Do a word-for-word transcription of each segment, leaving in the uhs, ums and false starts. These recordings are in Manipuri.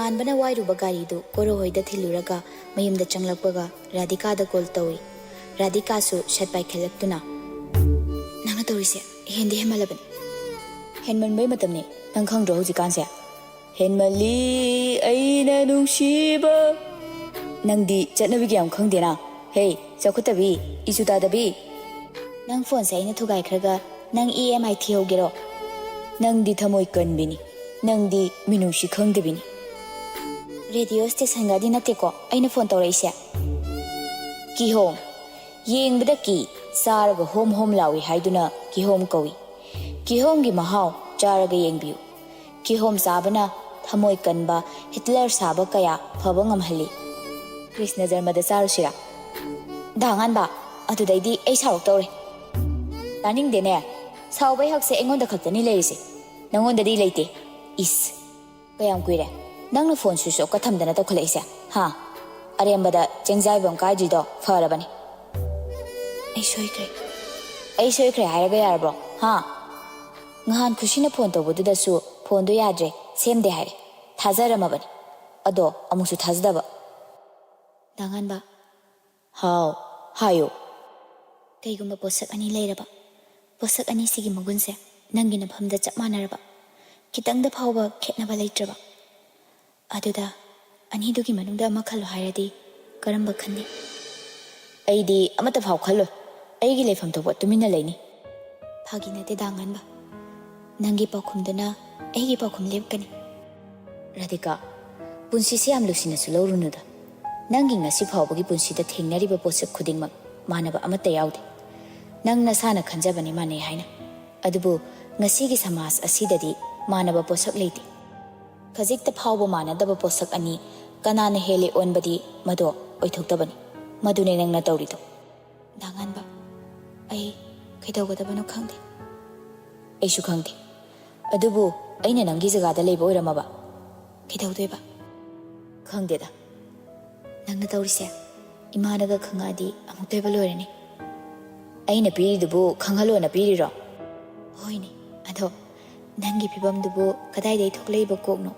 ꯇꯥꯟꯕꯅ ꯋꯥꯏꯔꯨꯕ ꯒꯥꯔꯤꯗꯨ ꯀꯣꯔꯣ ꯍꯣꯏꯗ ꯊꯤꯜꯂꯨꯔꯒ ꯃꯌꯨꯝꯗ ꯆꯪꯂꯛꯄꯒ ꯔꯥꯙꯤꯀꯥꯗ ꯀꯣꯜ ꯇꯧꯏ꯫ ꯔꯥꯙꯤꯀꯥꯁꯨ ꯁꯠ ꯄꯥꯏꯈꯠꯂꯛꯇꯨꯅ, "ꯅꯪꯅ ꯇꯧꯔꯤꯁꯦ ꯍꯦꯟꯗꯤ ꯍꯦꯟꯃꯜꯂꯕꯅꯤ꯫" "ꯍꯦꯟꯃꯟꯕꯩ ꯃꯇꯝꯅꯤ, ꯅꯪ ꯈꯪꯗ꯭ꯔꯣ ꯍꯧꯖꯤꯛꯀꯥꯟꯁꯦ?" "ꯍꯦꯟꯃꯜꯂꯤ ꯑꯩꯅ ꯅꯨꯡꯁꯤꯕ, ꯅꯪꯗꯤ ꯆꯠꯅꯕꯤꯒ ꯌꯥꯝ ꯈꯪꯗꯦꯅ꯫ ꯍꯦ, ꯆꯥꯎꯈꯠꯇꯕꯤ, ꯏꯆꯨ ꯇꯥꯗꯕꯤ, ꯅꯪ ꯐꯣꯟꯁꯦ ꯑꯩꯅ ꯊꯨꯒꯥꯏꯈ꯭ꯔꯒ ꯅꯪ ꯏ ꯑꯦꯝ ꯑꯥꯏ ꯊꯤꯍꯧꯒꯦꯔꯣ? ꯅꯪꯗꯤ ꯊꯃꯣꯏ ꯀꯟꯕꯤꯅꯤ, ꯅꯪꯗꯤ ꯃꯤꯅꯨꯡꯁꯤ ꯈꯪꯗꯕꯤꯅꯤ꯫" "ꯔꯦꯗꯤꯑꯣ ꯁ꯭ꯇꯦꯁꯟꯒꯗꯤ ꯅꯠꯇꯦꯀꯣ ꯑꯩꯅ ꯐꯣꯟ ꯇꯧꯔꯛꯏꯁꯦ?" "ꯀꯤꯍꯣꯝ ꯌꯦꯡꯕꯗ ꯀꯤ, ꯆꯥꯔꯒ ꯍꯣꯝ ꯍꯣꯝ ꯂꯥꯎꯏ ꯍꯥꯏꯗꯨꯅ ꯀꯤꯍꯣꯝ ꯀꯧꯏ꯫ ꯀꯤꯍꯣꯝꯒꯤ ꯃꯍꯥꯎ ꯆꯥꯔꯒ ꯌꯦꯡꯕꯤꯌꯨ꯫ ꯀꯤꯍꯣꯝ ꯆꯥꯕꯅ ꯊꯃꯣꯏ ꯀꯟꯕ ꯍꯤꯠꯂꯔ ꯁꯥꯕ ꯀꯌꯥ ꯐꯕ ꯉꯝꯍꯜꯂꯤ꯫" "ꯀ꯭ꯔꯤꯁꯅ ꯖꯔꯃꯗ ꯆꯥꯔꯨꯁꯤꯔꯥ?" "ꯗꯥ ꯉꯥꯟꯕ, ꯑꯗꯨꯗꯩꯗꯤ ꯑꯩ ꯁꯥꯎꯔꯛꯇꯧꯔꯦ꯫" "ꯇꯥꯅꯤꯡꯗꯦꯅꯦ, ꯁꯥꯎꯕꯩ ꯍꯛꯁꯦ ꯑꯩꯉꯣꯟꯗ ꯈꯛꯇꯅꯤ ꯂꯩꯔꯤꯁꯦ, ꯅꯪꯉꯣꯟꯗꯗꯤ ꯂꯩꯇꯦ꯫ ꯏꯁ, ꯀꯌꯥꯝ ꯀꯨꯏꯔꯦ ꯅꯪꯅ ꯐꯣꯟ ꯁ꯭ꯋꯤꯆ ꯑꯣꯐꯀ ꯊꯝꯗꯅ ꯇꯧꯈꯠꯂꯛꯏꯁꯦ, ꯍꯥ? ꯑꯔꯦꯝꯕꯗ ꯆꯦꯡꯖꯥꯏꯕꯝ ꯀꯥꯏꯗ꯭ꯔꯤꯗꯣ ꯐꯔꯕꯅꯦ꯫" "ꯑꯩ ꯁꯣꯏꯈ꯭ꯔꯦ꯫" "ꯑꯩ ꯁꯣꯏꯈ꯭ꯔꯦ ꯍꯥꯏꯔꯒ ꯌꯥꯔꯕ꯭ꯔꯣ, ꯍꯥ? ꯉꯍꯥꯟ ꯈꯨꯁꯤꯅ ꯐꯣꯟ ꯇꯧꯕꯗꯨꯗꯁꯨ ꯐꯣꯟꯗꯣ ꯌꯥꯗ꯭ꯔꯦ, ꯁꯦꯝꯗꯦ ꯍꯥꯏꯔꯦ꯫ ꯊꯥꯖꯔꯝꯃꯕꯅꯤ, ꯑꯗꯣ ꯑꯃꯨꯛꯁꯨ ꯊꯥꯖꯗꯕ꯫" "ꯗꯥ ꯉꯥꯟꯕ꯫" "ꯍꯥꯎ, ꯍꯥꯏꯌꯨ꯫" "ꯀꯩꯒꯨꯝꯕ ꯄꯣꯠꯁꯛ ꯑꯅꯤ ꯂꯩꯔꯕ, ꯄꯣꯠꯁꯛ ꯑꯅꯤꯁꯤꯒꯤ ꯃꯒꯨꯟꯁꯦ ꯅꯪꯒꯤ ꯅꯐꯝꯗ ꯆꯞ ꯃꯥꯟꯅꯔꯕ, ꯈꯤꯇꯪꯗ ꯐꯥꯎꯕ ꯈꯦꯠꯅꯕ ꯂꯩꯇ꯭ꯔꯕ, ꯑꯗꯨꯗ ꯑꯅꯤꯗꯨꯒꯤ ꯃꯅꯨꯡꯗ ꯑꯃ ꯈꯜꯂꯣ ꯍꯥꯏꯔꯗꯤ ꯀꯔꯝꯕ ꯈꯟꯅꯤ?" "ꯑꯩꯗꯤ ꯑꯃꯠꯇ ꯐꯥꯎ ꯈꯜꯂꯣꯏ꯫ ꯑꯩꯒꯤ ꯂꯩꯐꯝ ꯊꯣꯛꯄ ꯇꯨꯃꯤꯟꯅ ꯂꯩꯅꯤ꯫" "ꯐꯥꯒꯤ ꯅꯠꯇꯦ ꯗꯥ ꯉꯥꯟꯕ꯫ ꯅꯪꯒꯤ ꯄꯥꯎꯈꯨꯝꯗꯨꯅ ꯑꯩꯒꯤ ꯄꯥꯎꯈꯨꯝ ꯂꯦꯞꯀꯅꯤ꯫" "ꯔꯥꯙꯤꯀꯥ, ꯄꯨꯟꯁꯤꯁꯦ ꯌꯥꯝ ꯂꯨꯁꯤꯟꯅꯁꯨ ꯂꯧꯔꯨꯅꯨꯗ꯫ ꯅꯪꯒꯤ ꯉꯁꯤ ꯐꯥꯎꯕꯒꯤ ꯄꯨꯟꯁꯤꯗ ꯊꯦꯡꯅꯔꯤꯕ ꯄꯣꯠꯁꯛ ꯈꯨꯗꯤꯡꯃꯛ ꯃꯥꯟꯅꯕ ꯑꯃꯠꯇ ꯌꯥꯎꯗꯦ꯫ ꯅꯪ ꯅꯁꯥꯅ ꯈꯟꯖꯕꯅꯤ ꯃꯥꯟꯅꯩ ꯍꯥꯏꯅ꯫ ꯑꯗꯨꯕꯨ ꯉꯁꯤꯒꯤ ꯁꯃꯥꯖ ꯑꯁꯤꯗꯗꯤ ꯃꯥꯟꯅꯕ ꯄꯣꯠꯁꯛ ꯂꯩꯇꯦ꯫ ꯈꯖꯤꯛꯇ ꯐꯥꯎꯕ ꯃꯥꯟꯅꯗꯕ ꯄꯣꯠꯁꯛ ꯑꯅꯤ ꯀꯅꯥꯅ ꯍꯦꯜꯂꯤ ꯑꯣꯟꯕꯗꯤ ꯃꯗꯣ ꯑꯣꯏꯊꯣꯛꯇꯕꯅꯤ꯫ ꯃꯗꯨꯅꯦ ꯅꯪꯅ ꯇꯧꯔꯤꯗꯣ꯫" "ꯗꯥ ꯉꯥꯟꯕ, ꯑꯩ ꯀꯩꯗꯧꯒꯗꯕꯅꯣ ꯈꯪꯗꯦ꯫" "ꯑꯩꯁꯨ ꯈꯪꯗꯦ꯫ ꯑꯗꯨꯕꯨ ꯑꯩꯅ ꯅꯪꯒꯤ ꯖꯒꯥꯗ ꯂꯩꯕ ꯑꯣꯏꯔꯝꯃꯕ?" "ꯀꯩꯗꯧꯗꯣꯏꯕ?" "ꯈꯪꯗꯦꯗ꯫ ꯅꯪꯅ ꯇꯧꯔꯤꯁꯦ ꯏꯃꯥꯅꯒ ꯈꯪꯉꯛꯑꯗꯤ ꯑꯃꯨꯛꯇꯣꯏꯕ ꯂꯣꯏꯔꯅꯤ꯫" "ꯑꯩꯅ ꯄꯤꯔꯤꯗꯨꯕꯨ ꯈꯪꯍꯜꯂꯣꯅ ꯄꯤꯔꯤꯔꯣ?" "ꯍꯣꯏꯅꯦ, ꯑꯗꯣ ꯅꯪꯒꯤ ꯐꯤꯕꯝꯗꯨꯕꯨ ꯀꯗꯥꯏꯗꯒꯤ ꯊꯣꯛꯂꯛꯏꯕ ꯀꯣꯛꯅꯣ?"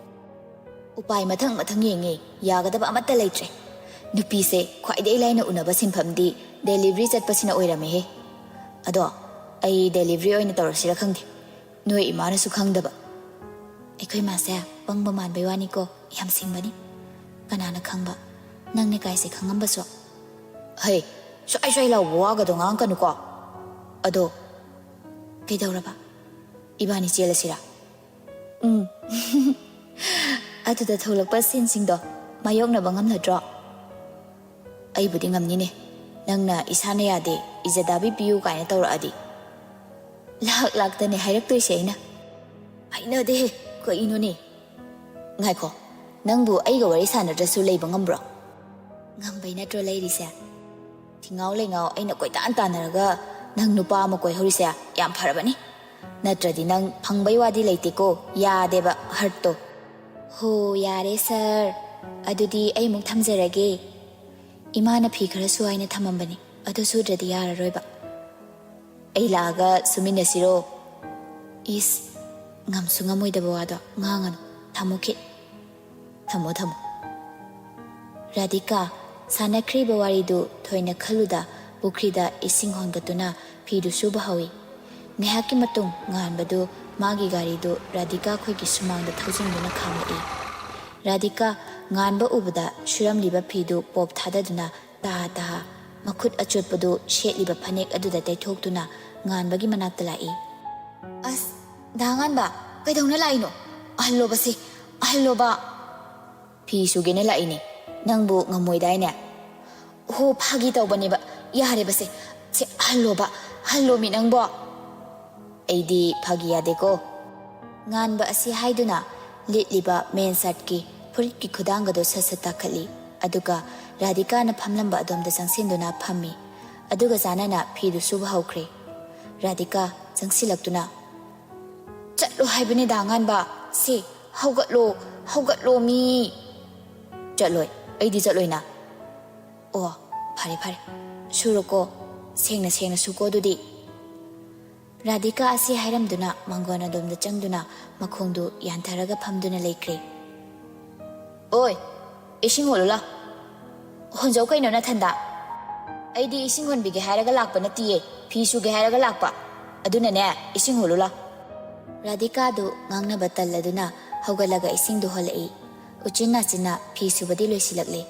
ꯎꯄꯥꯏ ꯃꯊꯪ ꯃꯊꯪ ꯌꯦꯡꯉꯦ, ꯌꯥꯒꯗꯕ ꯑꯃꯠꯇ ꯂꯩꯇ꯭ꯔꯦ꯫ ꯅꯨꯄꯤꯁꯦ ꯈ꯭ꯋꯥꯏꯗꯒꯤ ꯂꯥꯏꯅ ꯎꯅꯕ ꯁꯤꯟꯐꯝꯗꯤ ꯗꯦꯂꯤꯚꯔꯤ ꯆꯠꯄꯁꯤꯅ ꯑꯣꯏꯔꯝꯃꯦꯍꯦ꯫ ꯑꯗꯣ ꯑꯩ ꯗꯦꯂꯤꯚꯔꯤ ꯑꯣꯏꯅ ꯇꯧꯔꯁꯤꯔ ꯈꯪꯗꯦ, ꯅꯣꯏ ꯏꯃꯥꯅꯁꯨ ꯈꯪꯗꯕ꯫ ꯑꯩꯈꯣꯏ ꯃꯥꯁꯦ ꯄꯪꯕ ꯃꯥꯟꯕꯩ ꯋꯥꯅꯤꯀꯣ, ꯌꯥꯝ ꯁꯤꯡꯕꯅꯤ꯫ ꯀꯅꯥꯅ ꯈꯪꯕ, ꯅꯪꯅꯦ ꯀꯥꯏꯁꯦ ꯈꯪꯉꯝꯕꯁꯨ꯫ ꯍꯩ, ꯁ꯭ꯋꯥꯏ ꯁ꯭ꯋꯥꯏ ꯂꯥꯎꯕ ꯋꯥꯒꯗꯣ ꯉꯥꯡꯉꯛꯀꯅꯨꯀꯣ꯫ ꯑꯗꯣ ꯀꯩꯗꯧꯔꯕ? ꯏꯕꯥꯅꯤ ꯆꯦꯜꯂꯁꯤꯔꯥ? ꯎꯝ꯫ ꯑꯗꯨꯗ ꯊꯣꯛꯂꯛꯄ ꯁꯤꯟꯁꯤꯡꯗꯣ ꯃꯥꯌꯣꯛꯅꯕ ꯉꯝꯅꯗ꯭ꯔꯣ? ꯑꯩꯕꯨꯗꯤ ꯉꯝꯅꯤꯅꯦ, ꯅꯪꯅ ꯏꯁꯥꯅ ꯌꯥꯗꯦ, ꯏꯖꯗꯥꯕꯤ ꯄꯤꯌꯨ ꯀꯥꯏꯅ ꯇꯧꯔꯛꯑꯗꯤ꯫ ꯂꯥꯛ ꯂꯥꯛꯇꯅꯦ ꯍꯥꯏꯔꯛꯇꯣꯏꯁꯦ ꯑꯩꯅ꯫ ꯍꯩꯅꯗꯦꯍꯦ, ꯀꯩꯅꯣꯅꯦ? ꯉꯥꯏꯈꯣ, ꯅꯪꯕꯨ ꯑꯩꯒ ꯋꯥꯔꯤ ꯁꯥꯟꯅꯗ꯭ꯔꯁꯨ ꯂꯩꯕ ꯉꯝꯕ꯭ꯔꯣ? ꯉꯝꯕꯩ ꯅꯠꯇ꯭ꯔꯣ ꯂꯩꯔꯤꯁꯦ? ꯊꯤꯉꯥꯎ ꯂꯩꯉꯥꯎ ꯑꯩꯅ ꯀꯣꯏꯇꯥꯟ ꯇꯥꯟꯅꯔꯒ ꯅꯪ ꯅꯨꯄꯥ ꯑꯃ ꯀꯣꯏꯍꯧꯔꯤꯁꯦ ꯌꯥꯝ ꯐꯔꯕꯅꯤ꯫ ꯅꯠꯇ꯭ꯔꯗꯤ ꯅꯪ ꯐꯪꯕꯩ ꯋꯥꯗꯤ ꯂꯩꯇꯦꯀꯣ, ꯌꯥꯗꯦꯕ ꯍꯔꯠꯇꯣ꯫ ꯍꯣ, ꯌꯥꯔꯦ ꯁꯥꯔ, ꯑꯗꯨꯗꯤ ꯑꯩ ꯑꯃꯨꯛ ꯊꯝꯖꯔꯒꯦ꯫ ꯏꯃꯥꯅ ꯐꯤ ꯈꯔ ꯁꯨ ꯍꯥꯏꯅ ꯊꯝꯃꯝꯕꯅꯤ, ꯑꯗꯨ ꯁꯨꯗ꯭ꯔꯗꯤ ꯌꯥꯔꯔꯣꯏꯕ꯫ ꯑꯩ ꯂꯥꯛꯑꯒ ꯁꯨꯃꯤꯟꯅꯁꯤꯔꯣ? ꯏꯁ, ꯉꯝꯁꯨ ꯉꯝꯃꯣꯏꯗꯕ ꯋꯥꯗꯣ ꯉꯥꯡꯉꯅꯨ, ꯊꯝꯃꯨ ꯈꯤꯠ꯫ ꯊꯝꯃꯣ, ꯊꯝꯃꯣ꯫ ꯔꯥꯙꯤꯀꯥ, ꯁꯥꯟꯅꯈ꯭ꯔꯤꯕ ꯋꯥꯔꯤꯗꯨ ꯊꯣꯏꯅ ꯈꯜꯂꯨꯗ ꯄꯨꯈ꯭ꯔꯤꯗ ꯏꯁꯤꯡ ꯍꯣꯟꯒꯠꯇꯨꯅ ꯐꯤꯗꯨ ꯁꯨꯕ ꯍꯧꯏ꯫ ꯉꯥꯏꯍꯥꯛꯀꯤ ꯃꯇꯨꯡ ꯉꯥꯟꯕꯗꯨ ꯃꯥꯒꯤ ꯒꯥꯔꯤꯗꯨ ꯔꯥꯙꯤꯀꯥ ꯈꯣꯏꯒꯤ ꯁꯨꯃꯥꯡꯗ ꯊꯧꯖꯤꯟꯗꯨꯅ ꯈꯥꯝꯂꯛꯏ꯫ ꯔꯥꯙꯤꯀꯥ ꯉꯥꯟꯕ ꯎꯕꯗ ꯁꯨꯔꯝꯂꯤꯕ ꯐꯤꯗꯨ ꯄꯣꯞ ꯊꯥꯗꯗꯨꯅ ꯇꯥ ꯇꯥ ꯃꯈꯨꯠ ꯑꯆꯣꯠꯄꯗꯨ ꯁꯦꯠꯂꯤꯕ ꯐꯅꯦꯛ ꯑꯗꯨꯗ ꯇꯩꯊꯣꯛꯇꯨꯅ ꯉꯥꯟꯕꯒꯤ ꯃꯅꯥꯛꯇ ꯂꯥꯛꯏ꯫ ꯑꯁ, ꯗꯥ ꯉꯥꯟꯕ, ꯀꯩꯗꯧꯅ ꯂꯥꯛꯏꯅꯣ? ꯑꯍꯜꯂꯣꯕꯁꯦ, ꯑꯍꯜꯂꯣꯕ꯫ ꯐꯤ ꯁꯨꯒꯦꯅ ꯂꯥꯛꯏꯅꯦ, ꯅꯪꯕꯨ ꯉꯝꯃꯣꯏꯗꯥꯏꯅꯦ? ꯍꯣ, ꯐꯥꯒꯤ ꯇꯧꯕꯅꯦꯕ, ꯌꯥꯔꯦꯕꯁꯦ꯫ ꯁꯦ, ꯍꯜꯂꯣꯕ, ꯍꯜꯂꯣꯃꯤ ꯅꯪꯕꯣ꯫ ꯑꯩꯗꯤ ꯐꯥꯒꯤ ꯌꯥꯗꯦꯀꯣ꯫ ꯉꯥꯟꯕ ꯑꯁꯤ ꯍꯥꯏꯗꯨꯅ ꯂꯤꯠꯂꯤꯕ ꯃꯦꯟ ꯁꯥꯔꯠꯀꯤ ꯐꯨꯔꯤꯠꯀꯤ ꯈꯨꯗꯥꯡꯒꯗꯨ ꯁꯠ ꯁꯠ ꯇꯥꯈꯠꯂꯤ, ꯑꯗꯨꯒ ꯔꯥꯙꯤꯀꯥꯅ ꯐꯝꯂꯝꯕ ꯑꯗꯣꯝꯗ ꯆꯪꯁꯤꯟꯗꯨꯅ ꯐꯝꯃꯤ, ꯑꯗꯨꯒ ꯆꯥꯟꯅꯅ ꯐꯤꯗꯨ ꯁꯨꯕ ꯍꯧꯈ꯭ꯔꯦ꯫ ꯔꯥꯙꯤꯀꯥ ꯆꯪꯁꯤꯜꯂꯛꯇꯨꯅ, "ꯆꯠꯂꯣ ꯍꯥꯏꯕꯅꯤꯗ, ꯉꯥꯟꯕ꯫ ꯁꯦ, ꯍꯧꯒꯠꯂꯣ, ꯍꯧꯒꯠꯂꯣ ꯃꯤ!" "ꯆꯠꯂꯣꯏ, ꯑꯩꯗꯤ ꯆꯠꯂꯣꯏꯅ꯫" "ꯑꯣ, ꯐꯔꯦ, ꯐꯔꯦ꯫ ꯁꯨꯔꯣꯀꯣ, ꯁꯦꯡꯅ ꯁꯦꯡꯅ ꯁꯨꯀꯣ ꯑꯗꯨꯗꯤ꯫" ꯔꯥꯙꯤꯀꯥ ꯑꯁꯤ ꯍꯥꯏꯔꯝꯗꯨꯅ ꯃꯥꯡꯒꯣꯟ ꯑꯗꯣꯝꯗ ꯆꯪꯗꯨꯅ ꯃꯈꯣꯡꯗꯨ ꯌꯥꯟꯊꯔꯒ ꯐꯝꯗꯨꯅ ꯂꯩꯈ꯭ꯔꯦ꯫ ꯑꯣꯏ, ꯏꯁꯤꯡ ꯍꯣꯜꯂꯨ ꯂꯥꯎ꯫ ꯍꯣꯟꯖꯧ ꯀꯩꯅꯣ ꯅꯊꯟꯗ꯫ ꯑꯩꯗꯤ ꯏꯁꯤꯡ ꯍꯣꯟꯕꯤꯒꯦ ꯍꯥꯏꯔꯒ ꯂꯥꯛꯄ ꯅꯠꯇꯤꯌꯦ, ꯐꯤ ꯁꯨꯒꯦ ꯍꯥꯏꯔꯒ ꯂꯥꯛꯄ꯫ ꯑꯗꯨꯅꯅꯦ, ꯏꯁꯤꯡ ꯍꯣꯜꯂꯨ ꯂꯥꯎ꯫ ꯔꯥꯙꯤꯀꯥꯗꯨ ꯉꯥꯡꯅꯕ ꯇꯜꯂꯗꯨꯅ ꯍꯧꯒꯠꯂꯒ ꯏꯁꯤꯡꯗꯨ ꯍꯣꯜꯂꯛꯏ꯫ ꯎꯆꯤꯟ ꯅꯥꯆꯤꯟꯅ ꯐꯤ ꯁꯨꯕꯗꯤ ꯂꯣꯏꯁꯤꯜꯂꯛꯂꯦ꯫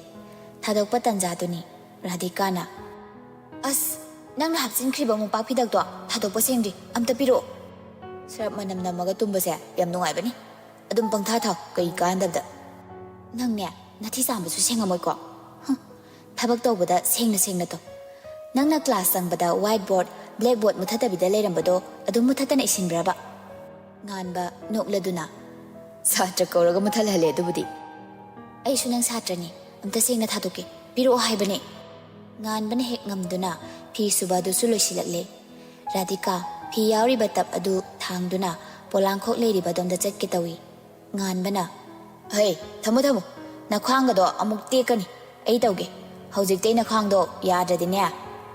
ꯊꯥꯗꯣꯛꯄ ꯇꯟꯖꯥꯗꯨꯅꯤ꯫ ꯔꯥꯙꯤꯀꯥꯅ, "ꯑꯁ, ꯅꯪꯅ ꯍꯥꯞꯆꯤꯟꯈ꯭ꯔꯤꯕ ꯃꯣꯝꯄꯥꯛ ꯐꯤꯗꯛꯇꯣ ꯊꯥꯗꯣꯛꯄ ꯁꯦꯡꯗ꯭ꯔꯤ, ꯑꯝꯇ ꯄꯤꯔꯛꯑꯣ꯫ ꯁꯔꯞ ꯃꯅꯝ ꯅꯝꯃꯒ ꯇꯨꯝꯕꯁꯦ ꯌꯥꯝ ꯅꯨꯡꯉꯥꯏꯕꯅꯤ꯫ ꯑꯗꯨꯝ ꯄꯪꯊꯥ ꯊꯥꯎ, ꯀꯩ ꯀꯥꯟꯗꯕꯗ꯫ ꯅꯪꯅꯦ, ꯅꯊꯤ ꯆꯥꯝꯕꯁꯨ ꯁꯦꯡꯉꯝꯃꯣꯏꯀꯣ꯫ ꯍꯨꯝ, ꯊꯕꯛ ꯇꯧꯕꯗ ꯁꯦꯡꯅ ꯁꯦꯡꯅ ꯇꯧ꯫ ꯅꯪꯅ ꯀ꯭ꯂꯥꯁ ꯆꯪꯕꯗ ꯋꯥꯏꯠ ꯕꯣꯔꯗ, ꯕ꯭ꯂꯦꯛ ꯕꯣꯔꯗ ꯃꯨꯊꯠꯇꯕꯤꯗ ꯂꯩꯔꯝꯕꯗꯣ ꯑꯗꯨꯝ ꯃꯨꯊꯠꯇꯅ ꯏꯁꯤꯟꯕ꯭ꯔꯕ?" ꯉꯥꯟꯕ ꯅꯣꯛꯂꯗꯨꯅ, "ꯁꯥꯇ꯭ꯔ ꯀꯧꯔꯒ ꯃꯨꯊꯠꯍꯜꯂꯦ ꯑꯗꯨꯕꯨꯗꯤ꯫ ꯑꯩꯁꯨ ꯅꯪ ꯁꯥꯇ꯭ꯔꯅꯤ, ꯑꯝꯇ ꯁꯦꯡꯅ ꯊꯥꯗꯣꯛꯀꯦ, ꯄꯤꯔꯛꯑꯣ ꯍꯥꯏꯕꯅꯦ꯫" ꯉꯥꯟꯕꯅ ꯍꯦꯛ ꯉꯝꯗꯨꯅ ꯐꯤ ꯁꯨꯕ ꯑꯗꯨꯁꯨ ꯂꯣꯏꯁꯤꯜꯂꯛꯂꯦ꯫ ꯔꯥꯙꯤꯀꯥ ꯐꯤ ꯌꯥꯎꯔꯤꯕ ꯇꯞ ꯑꯗꯨ ꯊꯥꯡꯗꯨꯅ ꯄꯣꯂꯥꯡꯈꯣꯛ ꯂꯩꯔꯤꯕ ꯑꯗꯣꯝꯗ ꯆꯠꯀꯦ ꯇꯧꯏ꯫ ꯉꯥꯟꯕꯅ, "ꯍꯩ, ꯊꯝꯃꯣ ꯊꯝꯃꯣ, ꯅꯈ꯭ꯋꯥꯡꯒꯗꯣ ꯑꯃꯨꯛ ꯇꯦꯛꯀꯅꯤ꯫ ꯑꯩ ꯇꯧꯒꯦ꯫ ꯍꯧꯖꯤꯛꯇꯩ ꯅꯈ꯭ꯋꯥꯡꯗꯣ ꯌꯥꯗ꯭ꯔꯗꯤꯅꯦ,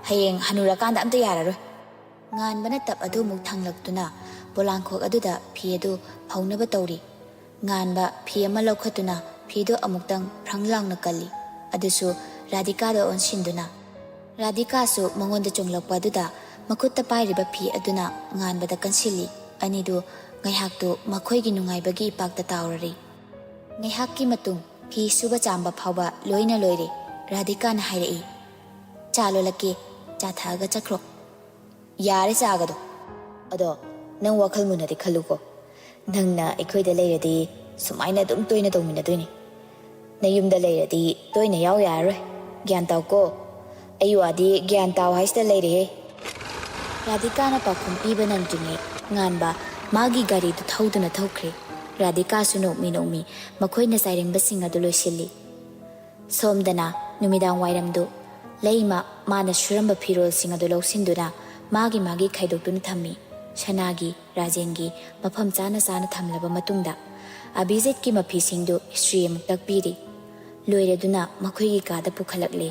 ꯍꯌꯦꯡ ꯍꯅꯨꯔꯀꯥꯟꯗ ꯑꯝꯇ ꯌꯥꯔꯔꯣꯏ꯫" ꯉꯥꯟꯕꯅ ꯇꯞ ꯑꯗꯨ ꯑꯃꯨꯛ ꯊꯥꯡꯂꯛꯇꯨꯅ ꯄꯣꯂꯥꯡꯈꯣꯛ ꯑꯗꯨꯗ ꯐꯤ ꯑꯗꯨ ꯐꯧꯅꯕ ꯇꯧꯔꯤ꯫ ꯉꯥꯟꯕ ꯐꯤ ꯑꯃ ꯂꯧꯈꯠꯇꯨꯅ ꯐꯤꯗꯨ ꯑꯃꯨꯛꯇꯪ ꯐ꯭ꯔꯪ ꯂꯥꯎꯅ ꯀꯜꯂꯤ꯫ ꯑꯗꯨꯁꯨ ꯔꯥꯙꯤꯀꯥꯗ ꯑꯣꯟꯁꯤꯟꯗꯨꯅ꯫ ꯔꯥꯙꯤꯀꯥꯁꯨ ꯃꯉꯣꯟꯗ ꯆꯣꯡꯂꯛꯄ ꯑꯗꯨꯗ ꯃꯈꯨꯠꯇ ꯄꯥꯏꯔꯤꯕ ꯐꯤ ꯑꯗꯨꯅ ꯉꯥꯟꯕꯗ ꯀꯟꯁꯤꯜꯂꯤ꯫ ꯑꯅꯤꯗꯨ ꯉꯥꯏꯍꯥꯛꯇꯨ ꯃꯈꯣꯏꯒꯤ ꯅꯨꯡꯉꯥꯏꯕꯒꯤ ꯏꯄꯥꯛꯇ ꯇꯥꯎꯔꯔꯤ꯫ ꯉꯥꯏꯍꯥꯛꯀꯤ ꯃꯇꯨꯡ ꯐꯤ ꯁꯨꯕ ꯆꯥꯝꯕ ꯐꯥꯎꯕ ꯂꯣꯏꯅ ꯂꯣꯏꯔꯦ꯫ ꯔꯥꯙꯤꯀꯥꯅ ꯍꯥꯏꯔꯛꯏ, "ꯆꯥ ꯂꯣꯜꯂꯛꯀꯦ, ꯆꯥ ꯊꯛꯑꯒ ꯆꯠꯈ꯭ꯔꯣ꯫" "ꯌꯥꯔꯦ ꯆꯥꯒꯗꯣ꯫ ꯑꯗꯣ ꯅꯪ ꯋꯥꯈꯜ ꯃꯨꯟꯅꯗꯤ ꯈꯜꯂꯨꯀꯣ꯫ ꯅꯪꯅ ꯑꯩꯈꯣꯏꯗ ꯂꯩꯔꯗꯤ ꯁꯨꯃꯥꯏꯅ ꯑꯗꯨꯝ ꯇꯣꯏꯅ ꯇꯧꯃꯤꯟꯅꯗꯣꯏꯅꯤ꯫ ꯅꯌꯨꯝꯗ ꯂꯩꯔꯗꯤ ꯇꯣꯏꯅ ꯌꯥꯎ ꯌꯥꯔꯔꯣꯏ꯫ ꯒ꯭ꯌꯥꯟ ꯇꯥꯎꯀꯣ꯫ ꯑꯩ ꯋꯥꯗꯤ ꯒ꯭ꯌꯥꯟ ꯇꯥꯎ ꯍꯥꯏꯁꯤꯗ ꯂꯩꯔꯦꯍꯦ꯫" ꯔꯥꯙꯤꯀꯥꯅ ꯄꯥꯎꯈꯨꯝ ꯄꯤꯕ ꯅꯪꯗ꯭ꯔꯤꯉꯩ ꯉꯥꯟꯕ ꯃꯥꯒꯤ ꯒꯥꯔꯤꯗꯨ ꯊꯧꯗꯨꯅ ꯊꯧꯈ꯭ꯔꯦ꯫ ꯔꯥꯙꯤꯀꯥꯁꯨ ꯅꯣꯛꯃꯤ ꯅꯣꯛꯃꯤ ꯃꯈꯣꯏꯅ ꯆꯥꯏꯔꯦꯡꯕꯁꯤꯡ ꯑꯗꯨ ꯂꯣꯏꯁꯤꯜꯂꯤ꯫ ꯁꯣꯝꯗꯅ ꯅꯨꯃꯤꯗꯥꯡ ꯋꯥꯏꯔꯝꯗꯨ ꯂꯩꯃ ꯃꯥꯅ ꯁꯨꯔꯝꯕ ꯐꯤꯔꯣꯜꯁꯤꯡ ꯑꯗꯨ ꯂꯧꯁꯤꯟꯗꯨꯅ ꯃꯥꯒꯤ ꯃꯥꯒꯤ ꯈꯥꯏꯗꯣꯛꯇꯨꯅ ꯊꯝꯃꯤ꯫ ꯁꯅꯥꯒꯤ, ꯔꯥꯖꯦꯟꯒꯤ ꯃꯐꯝ ꯆꯥꯅ ꯆꯥꯅ ꯊꯝꯂꯕ ꯃꯇꯨꯡꯗ ꯑꯚꯤꯖꯤꯠꯀꯤ ꯃꯐꯤꯁꯤꯡꯗꯨ ꯏꯁꯇ꯭ꯔꯤ ꯑꯃꯨꯛ ꯇꯛꯄꯤꯔꯤ꯫ ꯂꯣꯏꯔꯗꯨꯅ ꯃꯈꯣꯏꯒꯤ ꯀꯥꯗ ꯄꯨꯈꯠꯂꯛꯂꯦ꯫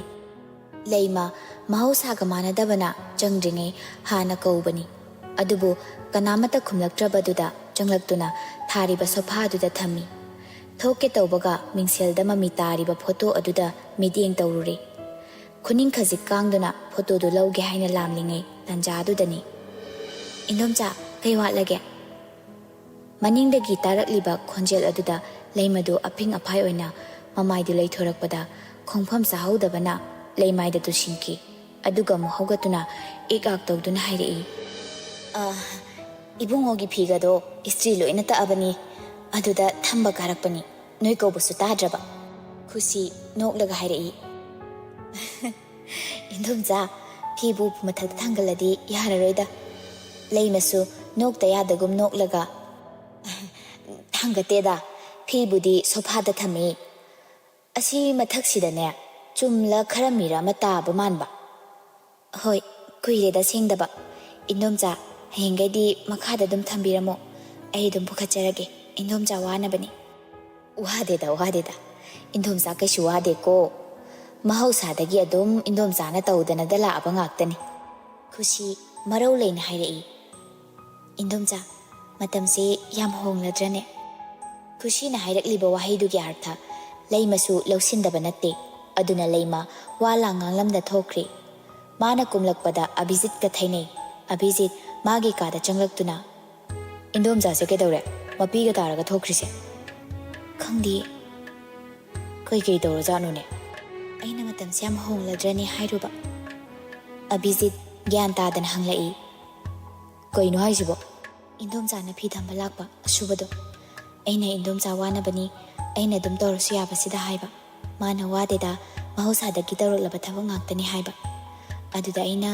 ꯂꯩꯃ ꯃꯍꯧꯁꯥꯒ ꯃꯥꯟꯅꯗꯕꯅ ꯆꯪꯗ꯭ꯔꯤꯉꯩ ꯍꯥꯟꯅ ꯀꯧꯕꯅꯤ꯫ ꯑꯗꯨꯕꯨ ꯀꯅꯥꯃꯠꯇ ꯈꯨꯝꯂꯛꯇ꯭ꯔꯕꯗꯨꯗ ꯆꯪꯂꯛꯇꯨꯅ ꯊꯥꯔꯤꯕ ꯁꯣꯐꯥ ꯑꯗꯨꯗ ꯊꯝꯃꯤ꯫ ꯊꯣꯛꯀꯦ ꯇꯧꯕꯒ ꯃꯤꯡꯁꯦꯜꯗ ꯃꯃꯤ ꯇꯥꯔꯤꯕ ꯐꯣꯇꯣ ꯑꯗꯨꯗ ꯃꯤꯠꯌꯦꯡ ꯇꯧꯔꯨꯔꯦ꯫ ꯈꯨꯅꯤꯡ ꯈꯖꯤꯛ ꯀꯥꯡꯗꯨꯅ ꯐꯣꯇꯣꯗꯨ ꯂꯧꯒꯦ ꯍꯥꯏꯅ ꯂꯥꯝꯂꯤꯉꯩ ꯇꯥꯟꯖꯥꯗꯨꯗꯅꯤ꯫ "ꯏꯟꯗꯣꯝꯆꯥ, ꯀꯩ ꯋꯥꯠꯂꯒꯦ?" ꯃꯅꯤꯡꯗꯒꯤ ꯇꯥꯔꯛꯂꯤꯕ ꯈꯣꯟꯖꯦꯜ ꯑꯗꯨꯗ ꯂꯩꯃꯗꯨ ꯑꯐꯤꯡ ꯑꯐꯥꯏ ꯑꯣꯏꯅ ꯃꯃꯥꯏꯗꯨ ꯂꯩꯊꯣꯔꯛꯄꯗ ꯈꯣꯡꯐꯝ ꯆꯥꯍꯧꯗꯕꯅ ꯂꯩꯃꯥꯏꯗ ꯇꯨꯁꯤꯟꯈꯤ꯫ ꯑꯗꯨꯒ ꯑꯃꯨꯛ ꯍꯧꯒꯠꯇꯨꯅ ꯏꯛ ꯑꯥꯛ ꯇꯧꯗꯨꯅ ꯍꯥꯏꯔꯛꯏ, "ꯑ, ꯏꯕꯨꯡꯉꯣꯒꯤ ꯐꯤꯒꯗꯣ ꯏꯁꯇ꯭ꯔꯤ ꯂꯣꯏꯅ ꯇꯛꯑꯕꯅꯤ, ꯑꯗꯨꯗ ꯊꯝꯕ ꯀꯥꯔꯛꯄꯅꯤ, ꯅꯣꯏ ꯀꯧꯕꯁꯨ ꯇꯥꯗ꯭ꯔꯕ?" ꯈꯨꯁꯤ ꯅꯣꯛꯂꯒ ꯍꯥꯏꯔꯛꯏ, "ꯏꯟꯗꯣꯝꯆꯥ, ꯐꯤꯕꯨ ꯃꯊꯛꯇ ꯊꯥꯡꯒꯠꯂꯗꯤ ꯌꯥꯔꯔꯣꯏꯗ꯫" ꯂꯩꯃꯁꯨ ꯅꯣꯛꯇ ꯌꯥꯗꯒꯨꯝ ꯅꯣꯛꯂꯒ, "ꯊꯥꯡꯒꯠꯇꯦꯗ, ꯐꯤꯕꯨꯗꯤ ꯁꯣꯐꯥꯗ ꯊꯝꯃꯤ꯫ ꯑꯁꯤ ꯃꯊꯛꯁꯤꯗꯅꯦ, ꯆꯨꯝꯂ ꯈꯔꯝꯃꯤꯔ ꯑꯃ ꯇꯥꯕ ꯃꯥꯟꯕ꯫" "ꯍꯣꯏ, ꯀꯨꯏꯔꯦꯗ ꯁꯦꯡꯗꯕ꯫ ꯏꯟꯗꯣꯝꯆꯥ, ꯍꯌꯦꯡꯈꯩꯗꯤ ꯃꯈꯥꯗ ꯑꯗꯨꯝ ꯊꯝꯕꯤꯔꯝꯃꯣ, ꯑꯩ ꯑꯗꯨꯝ ꯄꯨꯈꯠꯆꯔꯒꯦ, ꯏꯟꯗꯣꯝꯆꯥ ꯋꯥꯅꯕꯅꯤ꯫" "ꯋꯥꯗꯦꯗ, ꯋꯥꯗꯦꯗ, ꯏꯟꯗꯣꯝꯆꯥ ꯀꯩꯁꯨ ꯋꯥꯗꯦꯀꯣ꯫ ꯃꯍꯧꯁꯥꯗꯒꯤ ꯑꯗꯨꯝ ꯏꯟꯗꯣꯝꯆꯥꯅ ꯇꯧꯗꯅꯗ ꯂꯥꯛꯑꯕ ꯉꯥꯛꯇꯅꯤ꯫" ꯈꯨꯁꯤ ꯃꯔꯧ ꯂꯩꯅ ꯍꯥꯏꯔꯛꯏ, "ꯏꯟꯗꯣꯝꯆꯥ, ꯃꯇꯝꯁꯦ ꯌꯥꯝ ꯍꯣꯡꯂꯗ꯭ꯔꯅꯦ?" ꯈꯨꯁꯤꯅ ꯍꯥꯏꯔꯛꯂꯤꯕ ꯋꯥꯍꯩꯗꯨꯒꯤ ꯑꯥꯔꯊ ꯂꯩꯃꯁꯨ ꯂꯧꯁꯤꯟꯗꯕ ꯅꯠꯇꯦ꯫ ꯑꯗꯨꯅ ꯂꯩꯃ ꯋꯥ ꯂꯥꯡ ꯉꯥꯡꯂꯝꯗ ꯊꯣꯛꯈ꯭ꯔꯤ꯫ ꯃꯥꯅ ꯀꯨꯝꯂꯛꯄꯗ ꯑꯚꯤꯖꯤꯠꯀ ꯊꯩꯅꯩ꯫ ꯑꯚꯤꯖꯤꯠ ꯃꯥꯒꯤ ꯀꯥꯗ ꯆꯪꯂꯛꯇꯨꯅ, "ꯏꯟꯗꯣꯝꯆꯥꯁꯦ ꯀꯩꯗꯧꯔꯦ? ꯃꯄꯤꯒ ꯇꯥꯔꯒ ꯊꯣꯛꯈ꯭ꯔꯤꯁꯦ?" "ꯈꯪꯗꯦ, ꯀꯩꯀꯩ ꯇꯧꯔꯖꯥꯠꯅꯣꯅꯦ?" "ꯑꯩꯅ ꯃꯇꯝꯁꯦ ꯌꯥꯝ ꯍꯣꯡꯂꯗ꯭ꯔꯅꯦ ꯍꯥꯏꯔꯨꯕ꯫" ꯑꯚꯤꯖꯤꯠ ꯒ꯭ꯌꯥꯟ ꯇꯥꯗꯅ ꯍꯪꯂꯛꯏ, "ꯀꯩꯅꯣ ꯍꯥꯏꯁꯤꯕꯣ?" "ꯏꯟꯗꯣꯝꯆꯥꯅ ꯐꯤ ꯊꯝꯕ ꯂꯥꯛꯄ ꯑꯁꯨꯕꯗꯣ꯫ ꯑꯩꯅ ꯏꯟꯗꯣꯝꯆꯥ ꯋꯥꯅꯕꯅꯤ, ꯑꯩꯅ ꯑꯗꯨꯝ ꯇꯧꯔꯁꯨ ꯌꯥꯕꯁꯤꯗ ꯍꯥꯏꯕ꯫ ꯃꯥꯅ ꯋꯥꯗꯦꯗ, ꯃꯍꯧꯁꯥꯗꯒꯤ ꯇꯧꯔꯛꯂꯕ ꯊꯕꯛ ꯉꯥꯛꯇꯅꯤ ꯍꯥꯏꯕ꯫ ꯑꯗꯨꯗ ꯑꯩꯅ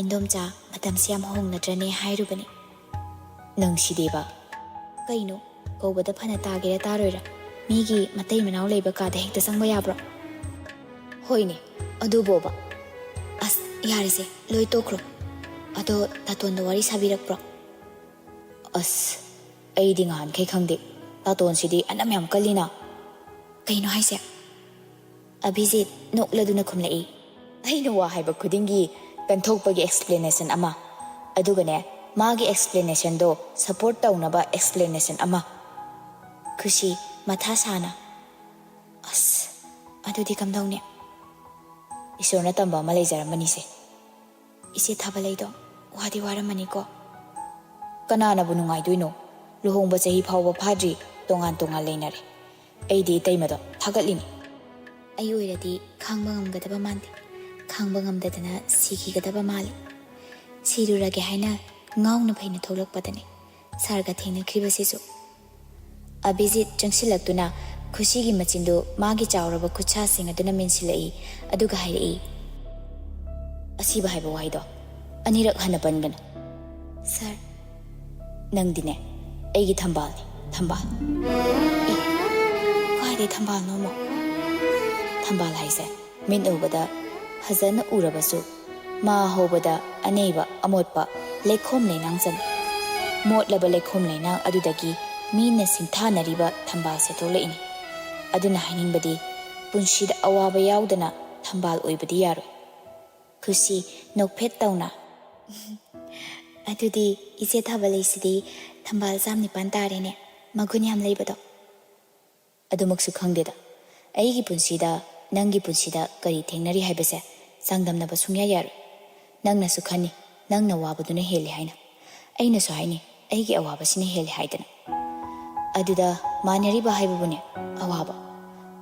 ꯏꯟꯗꯣꯝꯆꯥ ꯃꯇꯝꯁꯦ ꯌꯥꯝ ꯍꯣꯡꯂꯗ꯭ꯔꯅꯦ ꯍꯥꯏꯔꯨꯕꯅꯤ꯫" "ꯅꯪꯁꯤꯗꯤꯕ꯫ ꯀꯩꯅꯣ, ꯀꯧꯕꯗ ꯐꯅ ꯇꯥꯒꯦꯔꯥ ꯇꯥꯔꯣꯏꯔꯥ, ꯃꯤꯒꯤ ꯃꯇꯩ ꯃꯅꯥꯎ ꯂꯩꯕ ꯀꯥꯗ ꯍꯦꯛꯇ ꯆꯪꯕ ꯌꯥꯕ꯭ꯔꯣ?" "ꯍꯣꯏꯅꯦ, ꯑꯗꯨꯕꯣꯕ꯫ ꯑꯁ, ꯌꯥꯔꯦꯁꯦ, ꯂꯣꯏ ꯇꯣꯛꯈ꯭ꯔꯣ꯫ ꯑꯗꯣ ꯇꯥꯇꯣꯟꯗ ꯋꯥꯔꯤ ꯁꯥꯕꯤꯔꯛꯄ꯭ꯔꯣ?" "ꯑꯁ, ꯑꯩꯗꯤ ꯉꯍꯥꯟꯈꯩ ꯈꯪꯗꯦ꯫ ꯇꯥꯇꯣꯟꯁꯤꯗꯤ ꯑꯅꯝ ꯌꯥꯝ ꯀꯜꯂꯤꯅ꯫" "ꯀꯩꯅꯣ ꯍꯥꯏꯁꯦ?" ꯑꯚꯤꯖꯤꯠ ꯅꯣꯛꯂꯗꯨꯅ ꯈꯨꯝꯂꯛꯏ, "ꯑꯩꯅ ꯋꯥ ꯍꯥꯏꯕ ꯈꯨꯗꯤꯡꯒꯤ ꯀꯟꯊꯣꯛꯄꯒꯤ ꯑꯦꯛꯁꯄ꯭ꯂꯦꯅꯦꯁꯟ ꯑꯃ, ꯑꯗꯨꯒꯅꯦ, ꯃꯥꯒꯤ ꯑꯦꯛꯁꯄ꯭ꯂꯦꯅꯦꯁꯟꯗꯣ ꯁꯄꯣꯔꯠ ꯇꯧꯅꯕ ꯑꯦꯛꯁꯄ꯭ꯂꯦꯅꯦꯁꯟ ꯑꯃ꯫" ꯈꯨꯁꯤ ꯃꯊꯥ ꯁꯥꯅ꯫ ꯑꯁ, ꯑꯗꯨꯗꯤ ꯀꯝꯗꯧꯅꯤ? ꯏꯁꯣꯔꯅ ꯇꯝꯕ ꯑꯃ ꯂꯩꯖꯔꯝꯕꯅꯤꯁꯦ꯫ ꯏꯆꯦ ꯊꯥꯕꯂꯩꯗꯣ ꯋꯥꯗꯤ ꯋꯥꯔꯝꯃꯅꯤꯀꯣ꯫ ꯀꯅꯥꯅꯕꯨ ꯅꯨꯡꯉꯥꯏꯗꯣꯏꯅꯣ? ꯂꯨꯍꯣꯡꯕ ꯆꯍꯤ ꯐꯥꯎꯕ ꯐꯥꯗ꯭ꯔꯤ, ꯇꯣꯉꯥꯟ ꯇꯣꯉꯥꯟ ꯂꯩꯅꯔꯦ꯫ ꯑꯩꯗꯤ ꯏꯇꯩꯃꯗꯣ ꯊꯥꯒꯠꯂꯤꯅꯤ꯫ ꯑꯩ ꯑꯣꯏꯔꯗꯤ ꯈꯥꯡꯕ ꯉꯝꯒꯗꯕ ꯃꯥꯟꯗꯦ꯫ ꯈꯥꯡꯕ ꯉꯝꯗꯗꯅ ꯁꯤꯈꯤꯒꯗꯕ ꯃꯥꯜꯂꯤ꯫ ꯁꯤꯔꯨꯔꯒꯦ ꯍꯥꯏꯅ ꯉꯥꯎꯅ ꯐꯩꯅ ꯊꯣꯛꯂꯛꯄꯗꯅꯦ ꯁꯥꯔꯒ ꯊꯦꯡꯅꯈ꯭ꯔꯤꯕꯁꯤꯁꯨ꯫ ꯑꯚꯤꯖꯤꯠ ꯆꯪꯁꯤꯜꯂꯛꯇꯨꯅ ꯈꯨꯁꯤꯒꯤ ꯃꯆꯤꯟꯗꯨ ꯃꯥꯒꯤ ꯆꯥꯎꯔꯕ ꯈꯨꯠꯁꯥꯁꯤꯡ ꯑꯗꯨꯅ ꯃꯦꯟꯁꯤꯜꯂꯛꯏ, ꯑꯗꯨꯒ ꯍꯥꯏꯔꯛꯏ, "ꯑꯁꯤꯕ ꯍꯥꯏꯕ ꯋꯥꯍꯩꯗꯣ ꯑꯅꯤꯔꯛ ꯍꯟꯅ ꯄꯟꯒꯅꯨ꯫" "ꯁꯥꯔ꯫" "ꯅꯪꯗꯤꯅꯦ ꯑꯩꯒꯤ ꯊꯝꯕꯥꯜꯅꯤ, ꯊꯝꯕꯥꯜ꯫" "ꯑꯦ, ꯀꯥꯏꯗꯩ ꯊꯝꯕꯥꯜꯅꯣ ꯑꯃꯨꯛ?" "ꯊꯝꯕꯥꯜ ꯍꯥꯏꯁꯦ ꯃꯤꯠ ꯎꯕꯗ ꯐꯖꯅ ꯎꯔꯕꯁꯨ, ꯃꯥ ꯍꯧꯕꯗ ꯑꯅꯩꯕ ꯑꯃꯣꯠꯄ ꯂꯩꯈꯣꯝ ꯂꯩꯅꯥꯡ ꯆꯪꯏ꯫ ꯃꯣꯠꯂꯕ ꯂꯩꯈꯣꯝ ꯂꯩꯅꯥꯡ ꯑꯗꯨꯗꯒꯤ ꯃꯤꯅ ꯁꯤꯡꯊꯥꯅꯔꯤꯕ ꯊꯝꯕꯥꯜꯁꯦ ꯊꯣꯛꯂꯛꯏꯅꯤ꯫ ꯑꯗꯨꯅ ꯍꯥꯏꯅꯤꯡꯕꯗꯤ, ꯄꯨꯟꯁꯤꯗ ꯑꯋꯥꯕ ꯌꯥꯎꯗꯅ ꯊꯝꯕꯥꯜ ꯑꯣꯏꯕꯗꯤ ꯌꯥꯔꯣꯏ꯫" ꯈꯨꯁꯤ ꯅꯣꯛꯐꯦꯠ ꯇꯧꯅ, "ꯑꯗꯨꯗꯤ ꯏꯆꯦ ꯊꯥꯕꯂꯩꯁꯤꯗꯤ ꯊꯝꯕꯥꯜ ꯆꯥꯝ ꯅꯤꯄꯥꯟ ꯇꯥꯔꯦꯅꯦ, ꯃꯒꯨꯟ ꯌꯥꯝ ꯂꯩꯕꯗꯣ꯫" "ꯑꯗꯨꯃꯛꯁꯨ ꯈꯪꯗꯦꯗ꯫ ꯑꯩꯒꯤ ꯄꯨꯟꯁꯤꯗ, ꯅꯪꯒꯤ ꯄꯨꯟꯁꯤꯗ ꯀꯔꯤ ꯊꯦꯡꯅꯔꯤ ꯍꯥꯏꯕꯁꯦ ꯆꯥꯡꯗꯝꯅꯕ ꯁꯨꯡꯌꯥ ꯌꯥꯔꯣꯏ꯫ ꯅꯪꯅꯁꯨ ꯈꯟꯅꯤ, ꯅꯪꯅ ꯋꯥꯕꯗꯨꯅ ꯍꯦꯜꯂꯤ ꯍꯥꯏꯅ꯫ ꯑꯩꯅꯁꯨ ꯍꯥꯏꯅꯤ, ꯑꯩꯒꯤ ꯑꯋꯥꯕꯁꯤꯅ ꯍꯦꯜꯂꯤ ꯍꯥꯏꯗꯅ꯫ ꯑꯗꯨꯗ ꯃꯥꯟꯅꯔꯤꯕ ꯍꯥꯏꯕꯕꯨꯅꯦ, ꯑꯋꯥꯕ꯫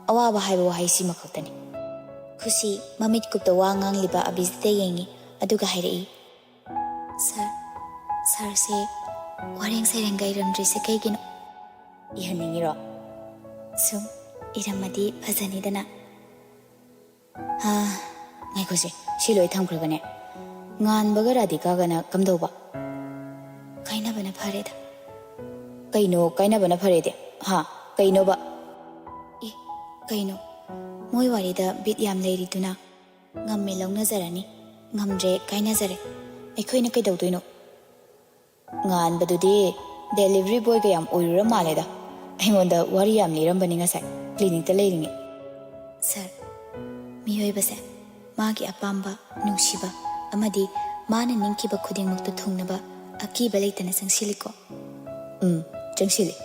ꯑꯋꯥꯕ ꯍꯥꯏꯕ ꯋꯥꯍꯩꯁꯤꯃ ꯈꯛꯇꯅꯤ꯫" ꯈꯨꯁꯤ ꯃꯃꯤꯠ ꯀꯨꯞꯇ ꯋꯥ ꯉꯥꯡꯂꯤꯕ ꯑꯕꯤꯖꯤꯠꯇ ꯌꯦꯡꯉꯤ, ꯑꯗꯨꯒ ꯍꯥꯏꯔꯛꯏ, "ꯁꯥꯔ, ꯁꯥꯔꯁꯦ ꯋꯥꯔꯦꯡ ꯁꯩꯔꯦꯡꯒ ꯏꯔꯝꯗ꯭ꯔꯤꯁꯦ ꯀꯩꯒꯤꯅꯣ?" "ꯏꯍꯟꯅꯤꯡꯉꯤꯔꯣ?" "ꯁꯨꯝ ꯏꯔꯝꯃꯗꯤ ꯐꯖꯅꯤꯗꯅ꯫" "ꯍꯥ, ꯉꯥꯏꯈꯣꯁꯦ, ꯁꯤ ꯂꯣꯏ ꯊꯝꯈ꯭ꯔꯒꯅꯦ, ꯉꯥꯟꯕꯒ ꯔꯥꯙꯤꯀꯥꯒꯅ ꯀꯝꯗꯧꯕ?" "ꯀꯥꯏꯅꯕꯅ ꯐꯔꯦꯗ꯫" "ꯀꯩꯅꯣ ꯀꯥꯏꯅꯕꯅ ꯐꯔꯦꯗꯤ? ꯍꯥ, ꯀꯩꯅꯣꯕ?" "ꯑꯦ, ꯀꯩꯅꯣ, ꯃꯣꯏ ꯋꯥꯔꯤꯗ ꯕꯤꯠ ꯌꯥꯝ ꯂꯩꯔꯤꯗꯨꯅ꯫ ꯉꯝꯃꯦ ꯂꯧꯅꯖꯔꯅꯤ, ꯉꯝꯗ꯭ꯔꯦ ꯀꯥꯏꯅꯖꯔꯦ꯫ ꯑꯩꯈꯣꯏꯅ ꯀꯩꯗꯧꯗꯣꯏꯅꯣ?" "ꯉꯥꯟꯕꯗꯨꯗꯤ ꯗꯦꯂꯤꯚꯔꯤ ꯕꯣꯏꯒ ꯌꯥꯝ ꯑꯣꯏꯔꯨꯔ ꯃꯥꯜꯂꯦꯗ꯫ ꯑꯩꯉꯣꯟꯗ ꯋꯥꯔꯤ ꯌꯥꯝ ꯂꯤꯔꯝꯕꯅꯤ ꯉꯁꯥꯏ, ꯀ꯭ꯂꯤꯅꯤꯛꯇ ꯂꯩꯔꯤꯉꯩ꯫" "ꯁꯥꯔ, ꯃꯤꯑꯣꯏꯕꯁꯦ ꯃꯥꯒꯤ ꯑꯄꯥꯝꯕ, ꯅꯨꯡꯁꯤꯕ ꯑꯃꯗꯤ ꯃꯥꯅ ꯅꯤꯡꯈꯤꯕ ꯈꯨꯗꯤꯡꯃꯛꯇꯨ ꯊꯨꯡꯅꯕ ꯑꯀꯤꯕ ꯂꯩꯇꯅ ꯆꯪꯁꯤꯜꯂꯤꯀꯣ?" "ꯎꯝ, ꯆꯪꯁꯤꯜꯂꯤ꯫"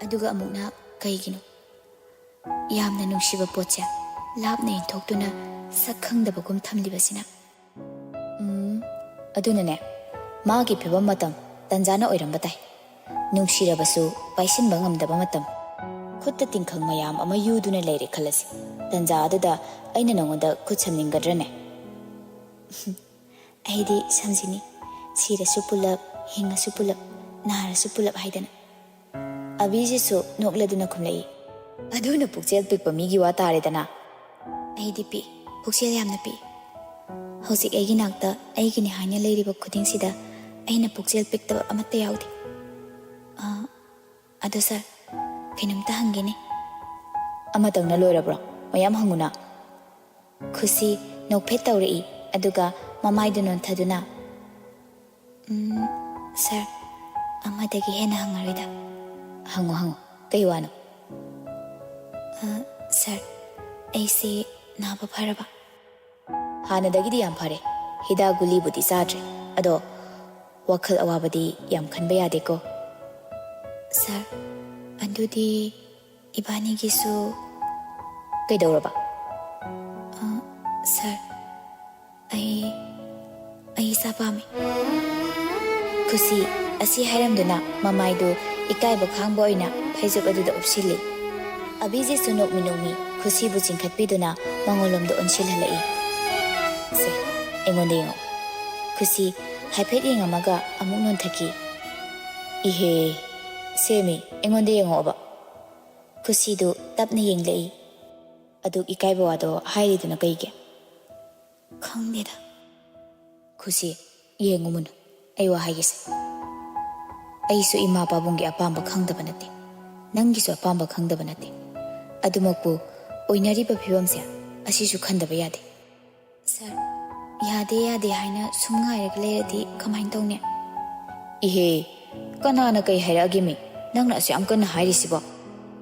"ꯑꯗꯨꯒ ꯑꯃꯨꯛꯅ ꯀꯩꯒꯤꯅꯣ ꯌꯥꯝꯅ ꯅꯨꯡꯁꯤꯕ ꯄꯣꯠꯁꯦ ꯂꯥꯞꯅ ꯏꯟꯊꯣꯛꯇꯨꯅ ꯁꯛ ꯈꯪꯗꯕꯒꯨꯝ ꯊꯝꯂꯤꯕꯁꯤꯅ? ꯎꯝ, ꯑꯗꯨꯅꯅꯦ, ꯃꯥꯒꯤ ꯐꯤꯕꯝ ꯃꯇꯝ ꯇꯟꯖꯥꯅ ꯑꯣꯏꯔꯝꯕ ꯇꯥꯏ꯫ ꯅꯨꯡꯁꯤꯔꯕꯁꯨ ꯄꯥꯏꯁꯤꯟꯕ ꯉꯝꯗꯕ ꯃꯇꯝ꯫ ꯈꯨꯠꯇ ꯇꯤꯡꯈꯪ ꯃꯌꯥꯝ ꯑꯃ ꯌꯨꯗꯨꯅ ꯂꯩꯔꯦ ꯈꯜꯂꯁꯤ꯫ ꯇꯟꯖꯥ ꯑꯗꯨꯗ ꯑꯩꯅ ꯅꯉꯣꯟꯗ ꯈꯨꯠ ꯁꯝꯅꯤꯡꯒꯗ꯭ꯔꯅꯦ? ꯑꯩꯗꯤ ꯁꯝꯖꯤꯟꯅꯤ, ꯁꯤꯔꯁꯨ ꯄꯨꯂꯞ, ꯍꯤꯡꯉꯁꯨ ꯄꯨꯂꯞ, ꯅꯥꯔꯁꯨ ꯄꯨꯂꯞ ꯍꯥꯏꯗꯅ꯫ ꯑꯕꯤꯁꯤꯁꯨ ꯅꯣꯛꯂꯗꯨꯅ ꯈꯨꯝꯂꯛꯏ, "ꯑꯗꯨꯅ ꯄꯨꯛꯆꯦꯜ ꯄꯤꯛꯄ ꯃꯤꯒꯤ ꯋꯥ ꯇꯥꯔꯦꯗꯅ꯫ ꯑꯩꯗꯤ ꯄꯤꯛ, ꯄꯨꯛꯆꯦꯜ ꯌꯥꯝꯅ ꯄꯤꯛ꯫ ꯍꯧꯖꯤꯛ ꯑꯩꯒꯤ ꯅꯥꯛꯇ ꯑꯩꯒꯤꯅꯤ ꯍꯥꯏꯅ ꯂꯩꯔꯤꯕ ꯈꯨꯗꯤꯡꯁꯤꯗ ꯑꯩꯅ ꯄꯨꯛꯆꯦꯜ ꯄꯤꯛꯇꯕ ꯑꯃꯠꯇ ꯌꯥꯎꯗꯦ꯫ ꯑ, ꯑꯗꯣ ꯁꯥꯔ, ꯀꯩꯅꯣꯝꯇ ꯍꯪꯒꯦꯅꯦ?" "ꯑꯃꯇꯪꯅ ꯂꯣꯏꯔꯕ꯭ꯔꯣ? ꯃꯌꯥꯝ ꯍꯪꯉꯨꯅ?" ꯈꯨꯁꯤ ꯅꯣꯛꯐꯦꯠ ꯇꯧꯔꯛꯏ, ꯑꯗꯨꯒ ꯃꯃꯥꯏꯗꯨ ꯅꯣꯟꯊꯗꯨꯅ, "ꯎꯝ, ꯁꯥꯔ, ꯑꯃꯗꯒꯤ ꯍꯦꯟꯅ ꯍꯪꯉꯔꯣꯏꯗ꯫" "ꯍꯪꯉꯣ, ꯍꯪꯉꯣ꯫ ꯀꯩ ꯋꯥꯅꯣ?" "ꯑ, ꯁꯥꯔ, ꯑꯩꯁꯦ ꯅꯥꯕ ꯐꯔꯕ?" "ꯍꯥꯟꯅꯗꯒꯤꯗꯤ ꯌꯥꯝ ꯐꯔꯦ꯫ ꯍꯤꯗꯥꯛ ꯒꯨꯂꯤꯕꯨꯗꯤ ꯆꯥꯗ꯭ꯔꯦ꯫ ꯑꯗꯣ ꯋꯥꯈꯜ ꯑꯋꯥꯕꯗꯤ ꯌꯥꯝ ꯈꯟꯕ ꯌꯥꯗꯦꯀꯣ꯫" "ꯁꯥꯔ, ꯑꯗꯨꯗꯤ ꯏꯕꯥꯅꯤꯒꯤꯁꯨ..." "ꯀꯩꯗꯧꯔꯕ?" "ꯑ, ꯁꯥꯔ, ꯑꯩ, ꯑꯩ ꯏꯆꯥ ꯄꯥꯝꯃꯤ꯫" ꯈꯨꯁꯤ ꯑꯁꯤ ꯍꯥꯏꯔꯝꯗꯨꯅ ꯃꯃꯥꯏꯗꯨ ꯏꯀꯥꯏꯕ ꯈꯥꯡꯕ ꯑꯣꯏꯅ ꯐꯩꯖꯨꯞ ꯑꯗꯨꯗ ꯎꯞꯁꯤꯜꯂꯤ꯫ ꯑꯕꯤꯖꯤꯠꯁꯨ ꯅꯣꯛꯃꯤ ꯅꯣꯛꯃꯤ ꯈꯨꯁꯤꯕꯨ ꯆꯤꯡꯈꯠꯄꯤꯗꯨꯅ ꯃꯉꯣꯟꯂꯣꯝꯗ ꯑꯣꯟꯁꯤꯜꯍꯜꯂꯛꯏ꯫ "ꯁꯦ, ꯑꯩꯉꯣꯟꯗ ꯌꯦꯡꯉꯣ꯫" ꯈꯨꯁꯤ ꯍꯥꯏꯐꯦꯠ ꯌꯦꯡꯉꯝꯃꯒ ꯑꯃꯨꯛ ꯅꯣꯟꯊꯈꯤ꯫ "ꯏꯍꯦ, ꯁꯦꯃꯤ, ꯑꯩꯉꯣꯟꯗ ꯌꯦꯡꯉꯛꯑꯣꯕ꯫" ꯈꯨꯁꯤꯗꯨ ꯇꯞꯅ ꯌꯦꯡꯂꯛꯏ꯫ "ꯑꯗꯨꯛ ꯏꯀꯥꯏꯕ ꯋꯥꯗꯣ ꯍꯥꯏꯔꯤꯗꯨꯅ ꯀꯩꯒꯤ?" "ꯈꯪꯗꯦꯗ꯫" "ꯈꯨꯁꯤ, ꯌꯦꯡꯉꯨ ꯃꯨꯟꯅ, ꯑꯩ ꯋꯥ ꯍꯥꯏꯒꯦꯁꯦ꯫ ꯑꯩꯁꯨ ꯏꯃꯥ ꯄꯥꯕꯨꯡꯒꯤ ꯑꯄꯥꯝꯕ ꯈꯪꯗꯕ ꯅꯠꯇꯦ, ꯅꯪꯒꯤꯁꯨ ꯑꯄꯥꯝꯕ ꯈꯪꯗꯕ ꯅꯠꯇꯦ꯫ ꯑꯗꯨꯃꯛꯄꯨ ꯑꯣꯏꯅꯔꯤꯕ ꯐꯤꯕꯝꯁꯦ ꯑꯁꯤꯁꯨ ꯈꯟꯗꯕ ꯌꯥꯗꯦ꯫" "ꯁꯥꯔ, ꯌꯥꯗꯦ ꯌꯥꯗꯦ ꯍꯥꯏꯅ ꯁꯨꯝ ꯉꯥꯏꯔꯒ ꯂꯩꯔꯗꯤ ꯀꯃꯥꯏꯅ ꯇꯧꯅꯤ?" "ꯏꯍꯦ, ꯀꯅꯥꯅ ꯀꯩ ꯍꯥꯏꯔꯛꯑꯒꯦꯃꯤ? ꯅꯪꯅ ꯑꯁꯨꯛ ꯌꯥꯝ ꯀꯟꯅ ꯍꯥꯏꯔꯤꯁꯤꯕꯣ?"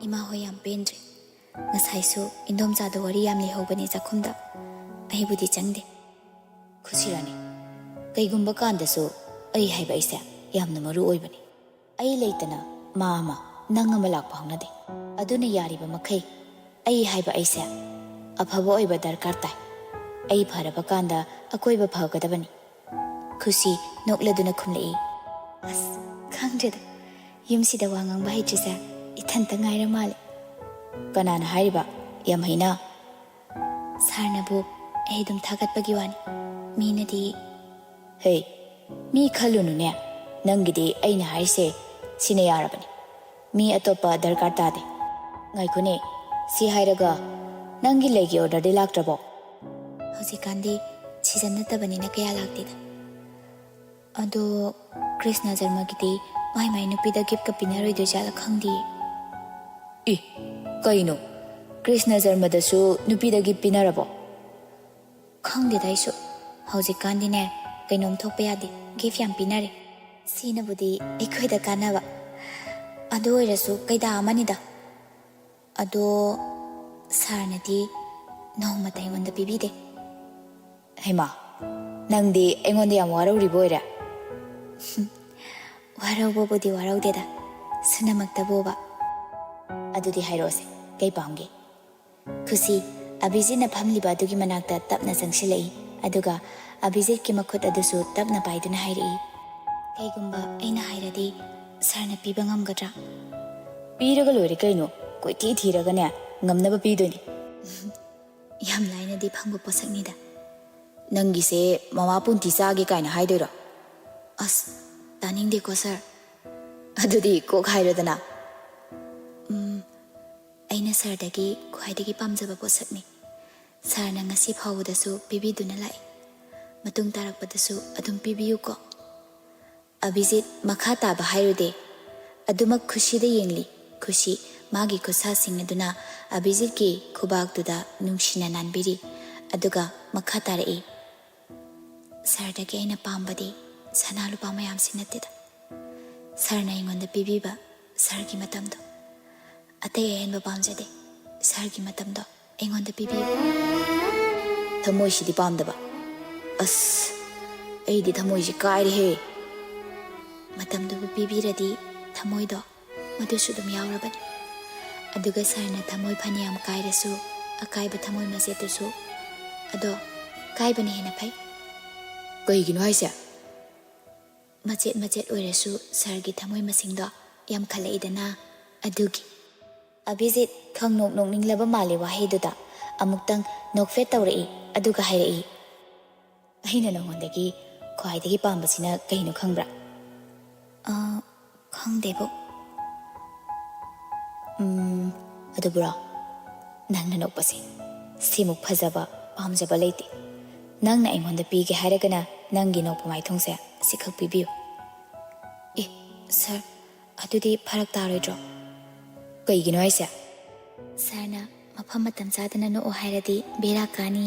"ꯏꯃꯥ ꯍꯣꯏ ꯌꯥꯝ ꯄꯦꯟꯗ꯭ꯔꯦ꯫ ꯉꯁꯥꯏꯁꯨ ꯏꯟꯗꯣꯝꯆꯥꯗꯣ ꯋꯥꯔꯤ ꯌꯥꯝ ꯂꯩꯍꯧꯕꯅꯦ ꯆꯥꯛꯈꯨꯝꯗ꯫ ꯑꯩꯕꯨꯗꯤ ꯆꯪꯗꯦ꯫" "ꯈꯨꯁꯤꯔꯥꯅꯤ, ꯀꯩꯒꯨꯝꯕ ꯀꯥꯟꯗꯁꯨ ꯑꯩ ꯍꯥꯏꯕ ꯑꯩꯁꯦ ꯌꯥꯝꯅ ꯃꯔꯨ ꯑꯣꯏꯕꯅꯤ꯫ ꯑꯩ ꯂꯩꯇꯅ ꯃꯥ ꯑꯃ, ꯅꯪ ꯑꯃ ꯂꯥꯛꯄ ꯍꯧꯅꯗꯦ꯫ ꯑꯗꯨꯅ ꯌꯥꯔꯤꯕ ꯃꯈꯩ ꯑꯩ ꯍꯥꯏꯕ ꯑꯩꯁꯦ ꯑꯐꯕ ꯑꯣꯏꯕ ꯗꯔꯀꯥꯔ ꯇꯥꯏ꯫ ꯑꯩ ꯐꯔꯕ ꯀꯥꯟꯗ ꯑꯀꯣꯏꯕ ꯐꯒꯗꯕꯅꯤ꯫ ꯈꯨꯁꯤ ꯅꯣꯛꯂꯗꯨꯅ ꯈꯨꯝꯂꯛꯏ꯫ ꯑꯁ, ꯈꯪꯗ꯭ꯔꯦꯗ, ꯌꯨꯝꯁꯤꯗ ꯋꯥ ꯉꯥꯡꯕ ꯍꯩꯇ꯭ꯔꯤꯁꯦ ꯏꯊꯟꯇ ꯉꯥꯏꯔ ꯃꯥꯜꯂꯦ꯫ ꯀꯅꯥꯅ ꯍꯥꯏꯔꯤꯕ? ꯌꯥꯝ ꯍꯩꯅ꯫ ꯁꯥꯔꯅꯕꯨ ꯑꯩ ꯑꯗꯨꯝ ꯊꯥꯒꯠꯄꯒꯤ ꯋꯥꯅꯤ꯫ ꯃꯤꯅꯗꯤ ꯍꯦ, ꯃꯤ ꯈꯜꯂꯨꯅꯨꯅꯦ꯫ ꯅꯪꯒꯤꯗꯤ ꯑꯩꯅ ꯍꯥꯏꯔꯤꯁꯦ ꯁꯤꯅ ꯌꯥꯔꯕꯅꯤ꯫ ꯃꯤ ꯑꯇꯣꯞꯄ ꯗꯔꯀꯥꯔ ꯇꯥꯗꯦ꯫ ꯉꯥꯏꯈꯣꯅꯦ, ꯁꯤ ꯍꯥꯏꯔꯒ ꯅꯪꯒꯤ ꯂꯩꯒꯤ ꯑꯣꯔꯗꯔꯗꯤ ꯂꯥꯛꯇ꯭ꯔꯕꯣ? ꯍꯧꯖꯤꯛꯀꯥꯟꯗꯤ ꯁꯤꯖꯟ ꯅꯠꯇꯕꯅꯤꯅ ꯀꯌꯥ ꯂꯥꯛꯇꯦꯗ꯫ ꯑꯗꯣ ꯀ꯭ꯔꯤꯁꯅ ꯖꯔꯃꯒꯤꯗꯤ ꯃꯥꯏ ꯃꯥꯏ ꯅꯨꯄꯤꯗ ꯒꯤꯐꯀ ꯄꯤꯅꯔꯣꯏꯗꯣꯏ ꯖꯥꯠꯂ ꯈꯪꯗꯤꯌꯦ꯫ ꯏ, ꯀꯩꯅꯣ? ꯀ꯭ꯔꯤꯁꯅ ꯖꯔꯃꯗꯁꯨ ꯅꯨꯄꯤꯗ ꯒꯤꯐ ꯄꯤꯅꯔꯕꯣ? ꯈꯪꯗꯦꯗ ꯑꯩꯁꯨ꯫ ꯍꯧꯖꯤꯛꯀꯥꯟꯗꯤꯅꯦ, ꯀꯩꯅꯣꯝ ꯊꯣꯛꯄ ꯌꯥꯗꯦ, ꯒꯤꯐ ꯌꯥꯝ ꯄꯤꯅꯔꯦ꯫ ꯁꯤꯅꯕꯨꯗꯤ ꯑꯩꯈꯣꯏꯗ ꯀꯥꯟꯅꯕ꯫ ꯑꯗꯨ ꯑꯣꯏꯔꯁꯨ ꯀꯩꯗꯥ ꯑꯃꯅꯤꯗ꯫ ꯑꯗꯣ ꯁꯥꯔꯅꯗꯤ ꯅꯣꯡꯃꯇ ꯑꯩꯉꯣꯟꯗ ꯄꯤꯕꯤꯗꯦ꯫ ꯍꯩꯃꯥ, ꯅꯪꯗꯤ ꯑꯩꯉꯣꯟꯗ ꯌꯥꯝ ꯋꯥꯔꯧꯔꯤꯕ ꯑꯣꯏꯔꯦ꯫ ꯋꯥꯔꯧꯕꯕꯨꯗꯤ ꯋꯥꯔꯧꯗꯦꯗ, ꯁꯨꯅꯃꯛꯇꯕꯨꯕ꯫ ꯑꯗꯨꯗꯤ ꯍꯥꯏꯔꯛꯑꯣꯁꯦ, ꯀꯩ ꯄꯥꯝꯒꯦ? ꯈꯨꯁꯤ, ꯑꯚꯤꯖꯤꯠꯅ ꯐꯝꯂꯤꯕ ꯑꯗꯨꯒꯤ ꯃꯅꯥꯛꯇ ꯇꯞꯅ ꯆꯪꯁꯤꯜꯂꯛꯏ, ꯑꯗꯨꯒ ꯑꯚꯤꯖꯤꯠꯀꯤ ꯃꯈꯨꯠ ꯑꯗꯨꯁꯨ ꯇꯞꯅ ꯄꯥꯏꯗꯨꯅ ꯍꯥꯏꯔꯛꯏ, "ꯀꯩꯒꯨꯝꯕ ꯑꯩꯅ ꯍꯥꯏꯔꯗꯤ ꯁꯥꯔꯅ ꯄꯤꯕ ꯉꯝꯒꯗ꯭ꯔꯥ?" "ꯄꯤꯔꯒ ꯂꯣꯏꯔꯦ ꯀꯩꯅꯣ, ꯀꯣꯏꯊꯤ ꯊꯤꯔꯒꯅꯦ, ꯉꯝꯅꯕ ꯄꯤꯗꯣꯏꯅꯤ꯫" "ꯌꯥꯝ ꯂꯥꯏꯅꯗꯤ ꯐꯪꯕ ꯄꯣꯠꯁꯛꯅꯤꯗ꯫" "ꯅꯪꯒꯤꯁꯦ ꯃꯃꯥ ꯄꯨꯟꯇꯤ ꯆꯥꯒꯦ ꯀꯥꯏꯅ ꯍꯥꯏꯗꯣꯏꯔꯣ?" "ꯑꯁ, ꯇꯥꯅꯤꯡꯗꯦꯀꯣ ꯁꯥꯔ꯫" "ꯑꯗꯨꯗꯤ ꯀꯣꯛ ꯍꯥꯏꯔꯣꯗꯅ꯫" "ꯎꯝ, ꯑꯩꯅ ꯁꯥꯔꯗꯒꯤ ꯈ꯭ꯋꯥꯏꯗꯒꯤ ꯄꯥꯝꯖꯕ ꯄꯣꯠꯁꯛꯅꯤ꯫ ꯁꯥꯔꯅ ꯉꯁꯤ ꯐꯥꯎꯕꯗꯁꯨ ꯄꯤꯕꯤꯗꯨꯅ ꯂꯥꯛꯏ꯫ ꯃꯇꯨꯡ ꯇꯥꯔꯛꯄꯗꯁꯨ ꯑꯗꯨꯝ ꯄꯤꯕꯤꯌꯨꯀꯣ꯫" ꯑꯚꯤꯖꯤꯠ ꯃꯈꯥ ꯇꯥꯕ ꯍꯥꯏꯔꯨꯗꯦ꯫ ꯑꯗꯨꯃꯛ ꯈꯨꯁꯤꯗ ꯌꯦꯡꯂꯤ꯫ ꯈꯨꯁꯤ ꯃꯥꯒꯤ ꯈꯨꯠꯁꯥꯁꯤꯡ ꯑꯗꯨꯅ ꯑꯚꯤꯖꯤꯠꯀꯤ ꯈꯨꯕꯥꯛꯇꯨꯗ ꯅꯨꯡꯁꯤꯅ ꯅꯥꯟꯕꯤꯔꯤ꯫ ꯑꯗꯨꯒ ꯃꯈꯥ ꯇꯥꯔꯛꯏ, "ꯁꯥꯔꯗꯒꯤ ꯑꯩꯅ ꯄꯥꯝꯕꯗꯤ ꯁꯅꯥ ꯂꯨꯄꯥ ꯃꯌꯥꯝꯁꯤ ꯅꯠꯇꯦꯗ꯫ ꯁꯥꯔꯅ ꯑꯩꯉꯣꯟꯗ ꯄꯤꯕꯤꯕ ꯁꯥꯔꯒꯤ ꯃꯇꯝꯗꯣ꯫ ꯑꯇꯩ ꯑꯍꯦꯟꯕ ꯄꯥꯝꯖꯗꯦ꯫ ꯁꯥꯔꯒꯤ ꯃꯇꯝꯗꯣ ꯑꯩꯉꯣꯟꯗ ꯄꯤꯕꯤꯌꯨ꯫" "ꯊꯃꯣꯏꯁꯤꯗꯤ ꯄꯥꯝꯗꯕ꯫ ꯑꯁ, ꯑꯩꯗꯤ ꯊꯃꯣꯏꯁꯤ ꯀꯥꯏꯔꯦꯍꯦ꯫" "ꯃꯇꯝꯗꯨꯕꯨ ꯄꯤꯕꯤꯔꯗꯤ ꯊꯃꯣꯏꯗꯣ ꯃꯗꯨꯁꯨ ꯑꯗꯨꯝ ꯌꯥꯎꯔꯕꯅꯤ꯫ ꯑꯗꯨꯒ ꯁꯥꯔꯅ ꯊꯃꯣꯏ ꯐꯅꯌꯥꯝ ꯀꯥꯏꯔꯁꯨ, ꯑꯀꯥꯏꯕ ꯊꯃꯣꯏ ꯃꯆꯦꯠꯇꯨꯁꯨ, ꯑꯗꯣ ꯀꯥꯏꯕꯅ ꯍꯦꯟꯅ ꯐꯩ꯫ ꯀꯩꯒꯤꯅꯣ ꯍꯥꯏꯁꯦ? ꯃꯆꯦꯠ ꯃꯆꯦꯠ ꯑꯣꯏꯔꯁꯨ ꯁꯥꯔꯒꯤ ꯊꯃꯣꯏ ꯃꯁꯤꯡꯗꯣ ꯌꯥꯝꯈꯠꯂꯛꯏꯗꯅ, ꯑꯗꯨꯒꯤ꯫ ꯑꯚꯤꯖꯤꯠ ꯈꯪꯅꯣꯛ ꯅꯣꯛꯅꯤꯡꯂꯕ ꯃꯥꯜꯂꯤ ꯋꯥꯍꯩꯗꯨꯗ꯫ ꯑꯃꯨꯛꯇꯪ ꯅꯣꯛꯐꯦꯠ ꯇꯧꯔꯛꯏ, ꯑꯗꯨꯒ ꯍꯥꯏꯔꯛꯏ, "ꯑꯩꯅ ꯅꯉꯣꯟꯗꯒꯤ ꯈ꯭ꯋꯥꯏꯗꯒꯤ ꯄꯥꯝꯕꯁꯤꯅ ꯀꯩꯅꯣ ꯈꯪꯕ꯭ꯔꯥ?" "ꯑ, ꯈꯪꯗꯦꯕꯣ꯫" "ꯎꯝ, ꯑꯗꯨꯕꯨꯔꯣ, ꯅꯪꯅ ꯅꯣꯛꯄꯁꯦ, ꯁꯤꯃꯨꯛ ꯐꯖꯕ, ꯄꯥꯝꯖꯕ ꯂꯩꯇꯦ꯫ ꯅꯪꯅ ꯑꯩꯉꯣꯟꯗ ꯄꯤꯒꯦ ꯍꯥꯏꯔꯒꯅ ꯅꯪꯒꯤ ꯅꯣꯛꯄ ꯃꯥꯏꯊꯣꯡꯁꯦ ꯑꯁꯤꯈꯛ ꯄꯤꯕꯤꯌꯨ꯫" "ꯑꯦ, ꯁꯥꯔ, ꯑꯗꯨꯗꯤ ꯐꯔꯛ ꯇꯥꯔꯣꯏꯗ꯭ꯔꯣ?" "ꯀꯩꯒꯤꯅꯣ ꯍꯥꯏꯁꯦ?" "ꯁꯥꯔꯅ ꯃꯐꯝ ꯃꯇꯝ ꯆꯥꯗꯅ ꯅꯣꯛꯑꯣ ꯍꯥꯏꯔꯗꯤ ꯕꯦꯔꯥ ꯀꯥꯅꯤ꯫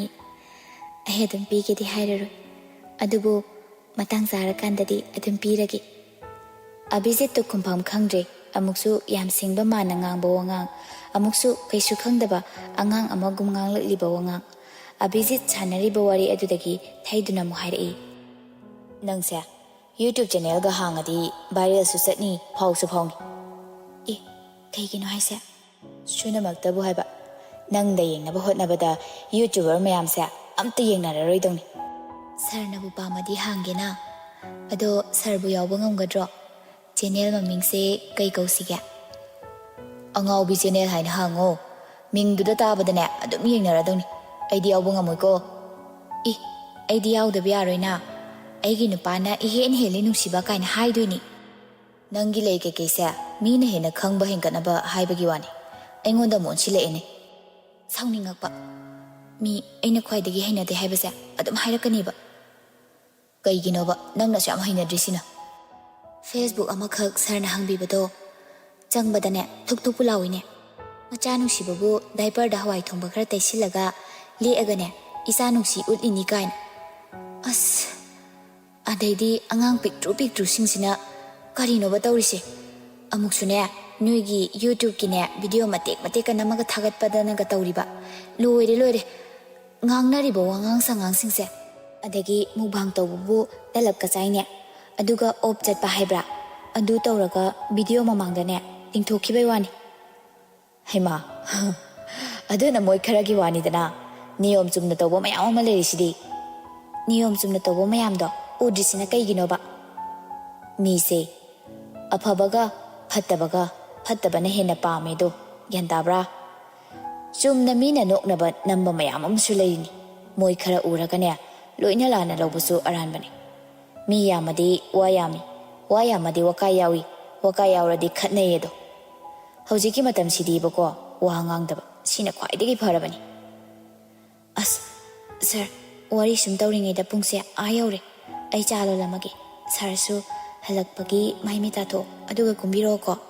ꯑꯩ ꯑꯗꯨꯝ ꯄꯤꯒꯦꯗꯤ ꯍꯥꯏꯔꯔꯣꯏ, ꯑꯗꯨꯕꯨ ꯃꯇꯥꯡ ꯆꯥꯔꯀꯥꯟꯗꯗꯤ ꯑꯗꯨꯝ ꯄꯤꯔꯒꯦ꯫" ꯑꯚꯤꯖꯤꯠꯇꯨ ꯈꯨꯝꯐꯝ ꯈꯪꯗ꯭ꯔꯦ꯫ ꯑꯃꯨꯛꯁꯨ ꯌꯥꯝ ꯁꯤꯡꯕ ꯃꯥꯟꯅ ꯉꯥꯡꯕ ꯋꯥꯉꯥꯡ, ꯑꯃꯨꯛꯁꯨ ꯀꯩꯁꯨ ꯈꯪꯗꯕ ꯑꯉꯥꯡ ꯑꯃꯒꯨꯝ ꯉꯥꯡꯂꯛꯂꯤꯕ ꯋꯥꯉꯥꯡ꯫ ꯑꯚꯤꯖꯤꯠ ꯁꯥꯟꯅꯔꯤꯕ ꯋꯥꯔꯤ ꯑꯗꯨꯗꯒꯤ ꯊꯩꯗꯨꯅ ꯑꯃꯨꯛ ꯍꯥꯏꯔꯛꯏ, "ꯅꯪꯁꯦ YouTube channelꯒ ꯍꯥꯡꯉꯗꯤ viralꯁꯨ ꯆꯠꯅꯤ, ꯐꯥꯎꯁꯨ ꯐꯥꯎꯅꯤ꯫" "ꯑꯦ, ꯀꯩꯒꯤꯅꯣ ꯍꯥꯏꯁꯦ?" "ꯁꯨꯅꯃꯛꯇꯕꯨ ꯍꯥꯏꯕ, ꯅꯪꯗ ꯌꯦꯡꯅꯕ ꯍꯣꯠꯅꯕꯗ YouTuber ꯃꯌꯥꯝꯁꯦ ꯑꯝꯇ ꯌꯦꯡꯅꯔꯔꯣꯏꯗꯧꯅꯤ꯫" "ꯁꯥꯔꯅꯕꯨ ꯄꯥꯝꯃꯗꯤ ꯍꯥꯡꯒꯦꯅ꯫ ꯑꯗꯣ ꯁꯥꯔꯕꯨ ꯌꯥꯎꯕ ꯉꯝꯒꯗ꯭ꯔꯣ? Channel ꯃꯃꯤꯡꯁꯦ ꯀꯩ ꯀꯧꯁꯤꯒꯦ?" "ꯑꯉꯥꯎꯕꯤ channel ꯍꯥꯏꯅ ꯍꯥꯡꯉꯣ꯫ ꯃꯤꯡꯗꯨꯗ ꯇꯥꯕꯗꯅꯦ ꯑꯗꯨꯝ ꯌꯦꯡꯅꯔꯗꯧꯅꯤ꯫ ꯑꯩꯗꯤ ꯌꯥꯎꯕ ꯉꯝꯃꯣꯏꯀꯣ꯫" "ꯏ, ꯑꯩꯗꯤ ꯌꯥꯎꯗꯕ ꯌꯥꯔꯣꯏꯅ꯫ ꯑꯩꯒꯤ ꯅꯨꯄꯥꯅ ꯏꯍꯦꯟ ꯍꯦꯜꯂꯤ ꯅꯨꯡꯁꯤꯕ ꯀꯥꯏꯅ ꯍꯥꯏꯗꯣꯏꯅꯤ꯫" "ꯅꯪꯒꯤ ꯂꯩ ꯀꯩꯀꯩꯁꯦ ꯃꯤꯅ ꯍꯦꯟꯅ ꯈꯪꯕ ꯍꯦꯟꯒꯠꯅꯕ ꯍꯥꯏꯕꯒꯤ ꯋꯥꯅꯤ꯫ ꯑꯩꯉꯣꯟꯗ ꯑꯃꯨꯛ ꯑꯣꯟꯁꯤꯜꯂꯛꯑꯦꯅꯦ꯫" ꯁꯥꯎꯅꯤꯡꯉꯛꯄ꯫ ꯃꯤ ꯑꯩꯅ ꯈ꯭ꯋꯥꯏꯗꯒꯤ ꯍꯩꯅꯗꯦ ꯍꯥꯏꯕꯁꯦ ꯑꯗꯨꯝ ꯍꯥꯏꯔꯛꯀꯅꯤꯕ꯫ "ꯀꯩꯒꯤꯅꯣꯕ ꯅꯪꯅꯁꯨ ꯌꯥꯝ ꯍꯩꯅꯗ꯭ꯔꯤꯁꯤꯅ?" "Facebook ꯑꯃꯈꯛ ꯁꯥꯔꯅ ꯍꯥꯡꯕꯤꯕꯗꯣ ꯆꯪꯕꯗꯅꯦ ꯊꯨꯛ ꯊꯨꯛꯄꯨ ꯂꯥꯎꯏꯅꯦ꯫ ꯃꯆꯥ ꯅꯨꯡꯁꯤꯕꯕꯨ diaperꯗ ꯍꯋꯥꯏ ꯊꯣꯡꯕ ꯈꯔ ꯇꯩꯁꯤꯜꯂꯒ ꯂꯦꯛꯑꯒꯅꯦ ꯏꯆꯥ ꯅꯨꯡꯁꯤ ꯎꯠꯂꯤꯅꯤ ꯀꯥꯏꯅ꯫ ꯑꯁ, ꯑꯗꯩꯗꯤ ꯑꯉꯥꯡ ꯄꯤꯛꯇ꯭ꯔꯨ ꯄꯤꯛꯇ꯭ꯔꯨꯁꯤꯡꯁꯤꯅ ꯀꯔꯤꯅꯣꯕ ꯇꯧꯔꯤꯁꯦ? ꯑꯃꯨꯛꯁꯨꯅꯦ, ꯅꯣꯏꯒꯤ YouTubeꯀꯤꯅꯦ video ꯃꯇꯦꯛ ꯃꯇꯦꯛꯀ ꯅꯝꯃꯒ ꯊꯥꯒꯠꯄꯗꯅꯒ ꯇꯧꯔꯤꯕ꯫ ꯂꯣꯏꯔꯦ, ꯂꯣꯏꯔꯦ꯫ ꯉꯥꯡꯅꯔꯤꯕ ꯋꯥꯉꯥꯡ ꯁꯉꯥꯡꯁꯤꯡꯁꯦ꯫ ꯑꯗꯒꯤ mukbang ꯇꯧꯕꯕꯨ ꯇꯂꯞꯀ ꯆꯥꯏꯅꯦ꯫ ꯑꯗꯨꯒ off ꯆꯠꯄ ꯍꯥꯏꯕ꯭ꯔꯥ? ꯑꯗꯨ ꯇꯧꯔꯒ video ꯃꯃꯥꯡꯗꯅꯦ ꯇꯤꯡꯊꯣꯛꯈꯤꯕꯩ ꯋꯥꯅꯤ꯫" ꯍꯩꯃꯥ, ꯑꯗꯨꯅ ꯃꯣꯏ ꯈꯔꯒꯤ ꯋꯥꯅꯤꯗꯅ꯫ ꯅꯤꯌꯣꯝ ꯆꯨꯝꯅ ꯇꯧꯕ ꯃꯌꯥꯝ ꯑꯃ ꯂꯩꯔꯤꯁꯤꯗꯤ꯫ ꯅꯤꯌꯣꯝ ꯆꯨꯝꯅ ꯇꯧꯕ ꯃꯌꯥꯝꯗꯣ ꯎꯗ꯭ꯔꯤꯁꯤꯅ ꯀꯩꯒꯤꯅꯣꯕ? ꯃꯤꯁꯦ ꯑꯐꯕꯒ ꯐꯠꯇꯕꯒ, ꯐꯠꯇꯕꯅ ꯍꯦꯟꯅ ꯄꯥꯝꯃꯦꯗꯣ, ꯒ꯭ꯌꯥꯟ ꯇꯥꯕ꯭ꯔꯥ? ꯆꯨꯝꯅ ꯃꯤꯅ ꯅꯣꯛꯅꯕ ꯅꯝꯕ ꯃꯌꯥꯝ ꯑꯃꯁꯨ ꯂꯩꯔꯤꯅꯤ꯫ ꯃꯣꯏ ꯈꯔ ꯎꯔꯒꯅꯦ, ꯂꯣꯏꯅ ꯂꯥꯟꯅ ꯂꯧꯕꯁꯨ ꯑꯔꯥꯟꯕꯅꯤ꯫ ꯃꯤ ꯌꯥꯝꯃꯗꯤ ꯋꯥ ꯌꯥꯝꯃꯤ, ꯋꯥ ꯌꯥꯝꯃꯗꯤ ꯋꯥꯀꯥꯏ ꯌꯥꯎꯏ, ꯋꯥꯀꯥꯏ ꯌꯥꯎꯔꯗꯤ ꯈꯠꯅꯩ ꯑꯗꯣ꯫ ꯍꯧꯖꯤꯛꯀꯤ ꯃꯇꯝꯁꯤꯗꯤꯕꯀꯣ, ꯋꯥ ꯉꯥꯡꯗꯕ ꯁꯤꯅ ꯈ꯭ꯋꯥꯏꯗꯒꯤ ꯐꯔꯕꯅꯤ꯫ ꯑꯁ, ꯁꯥꯔ, ꯋꯥꯔꯤ ꯁꯨꯝ ꯇꯧꯔꯤꯉꯩꯗ ꯄꯨꯡꯁꯦ ꯑꯥ ꯌꯧꯔꯦ꯫ ꯑꯩ ꯆꯥ ꯂꯣꯜꯂꯝꯃꯒꯦ꯫ ꯁꯥꯔꯁꯨ ꯍꯜꯂꯛꯄꯒꯤ ꯃꯥꯏ ꯃꯤꯠ ꯇꯥꯊꯣꯛꯑꯣ, ꯑꯗꯨꯒ ꯀꯨꯝꯕꯤꯔꯛꯑꯣꯀꯣ꯫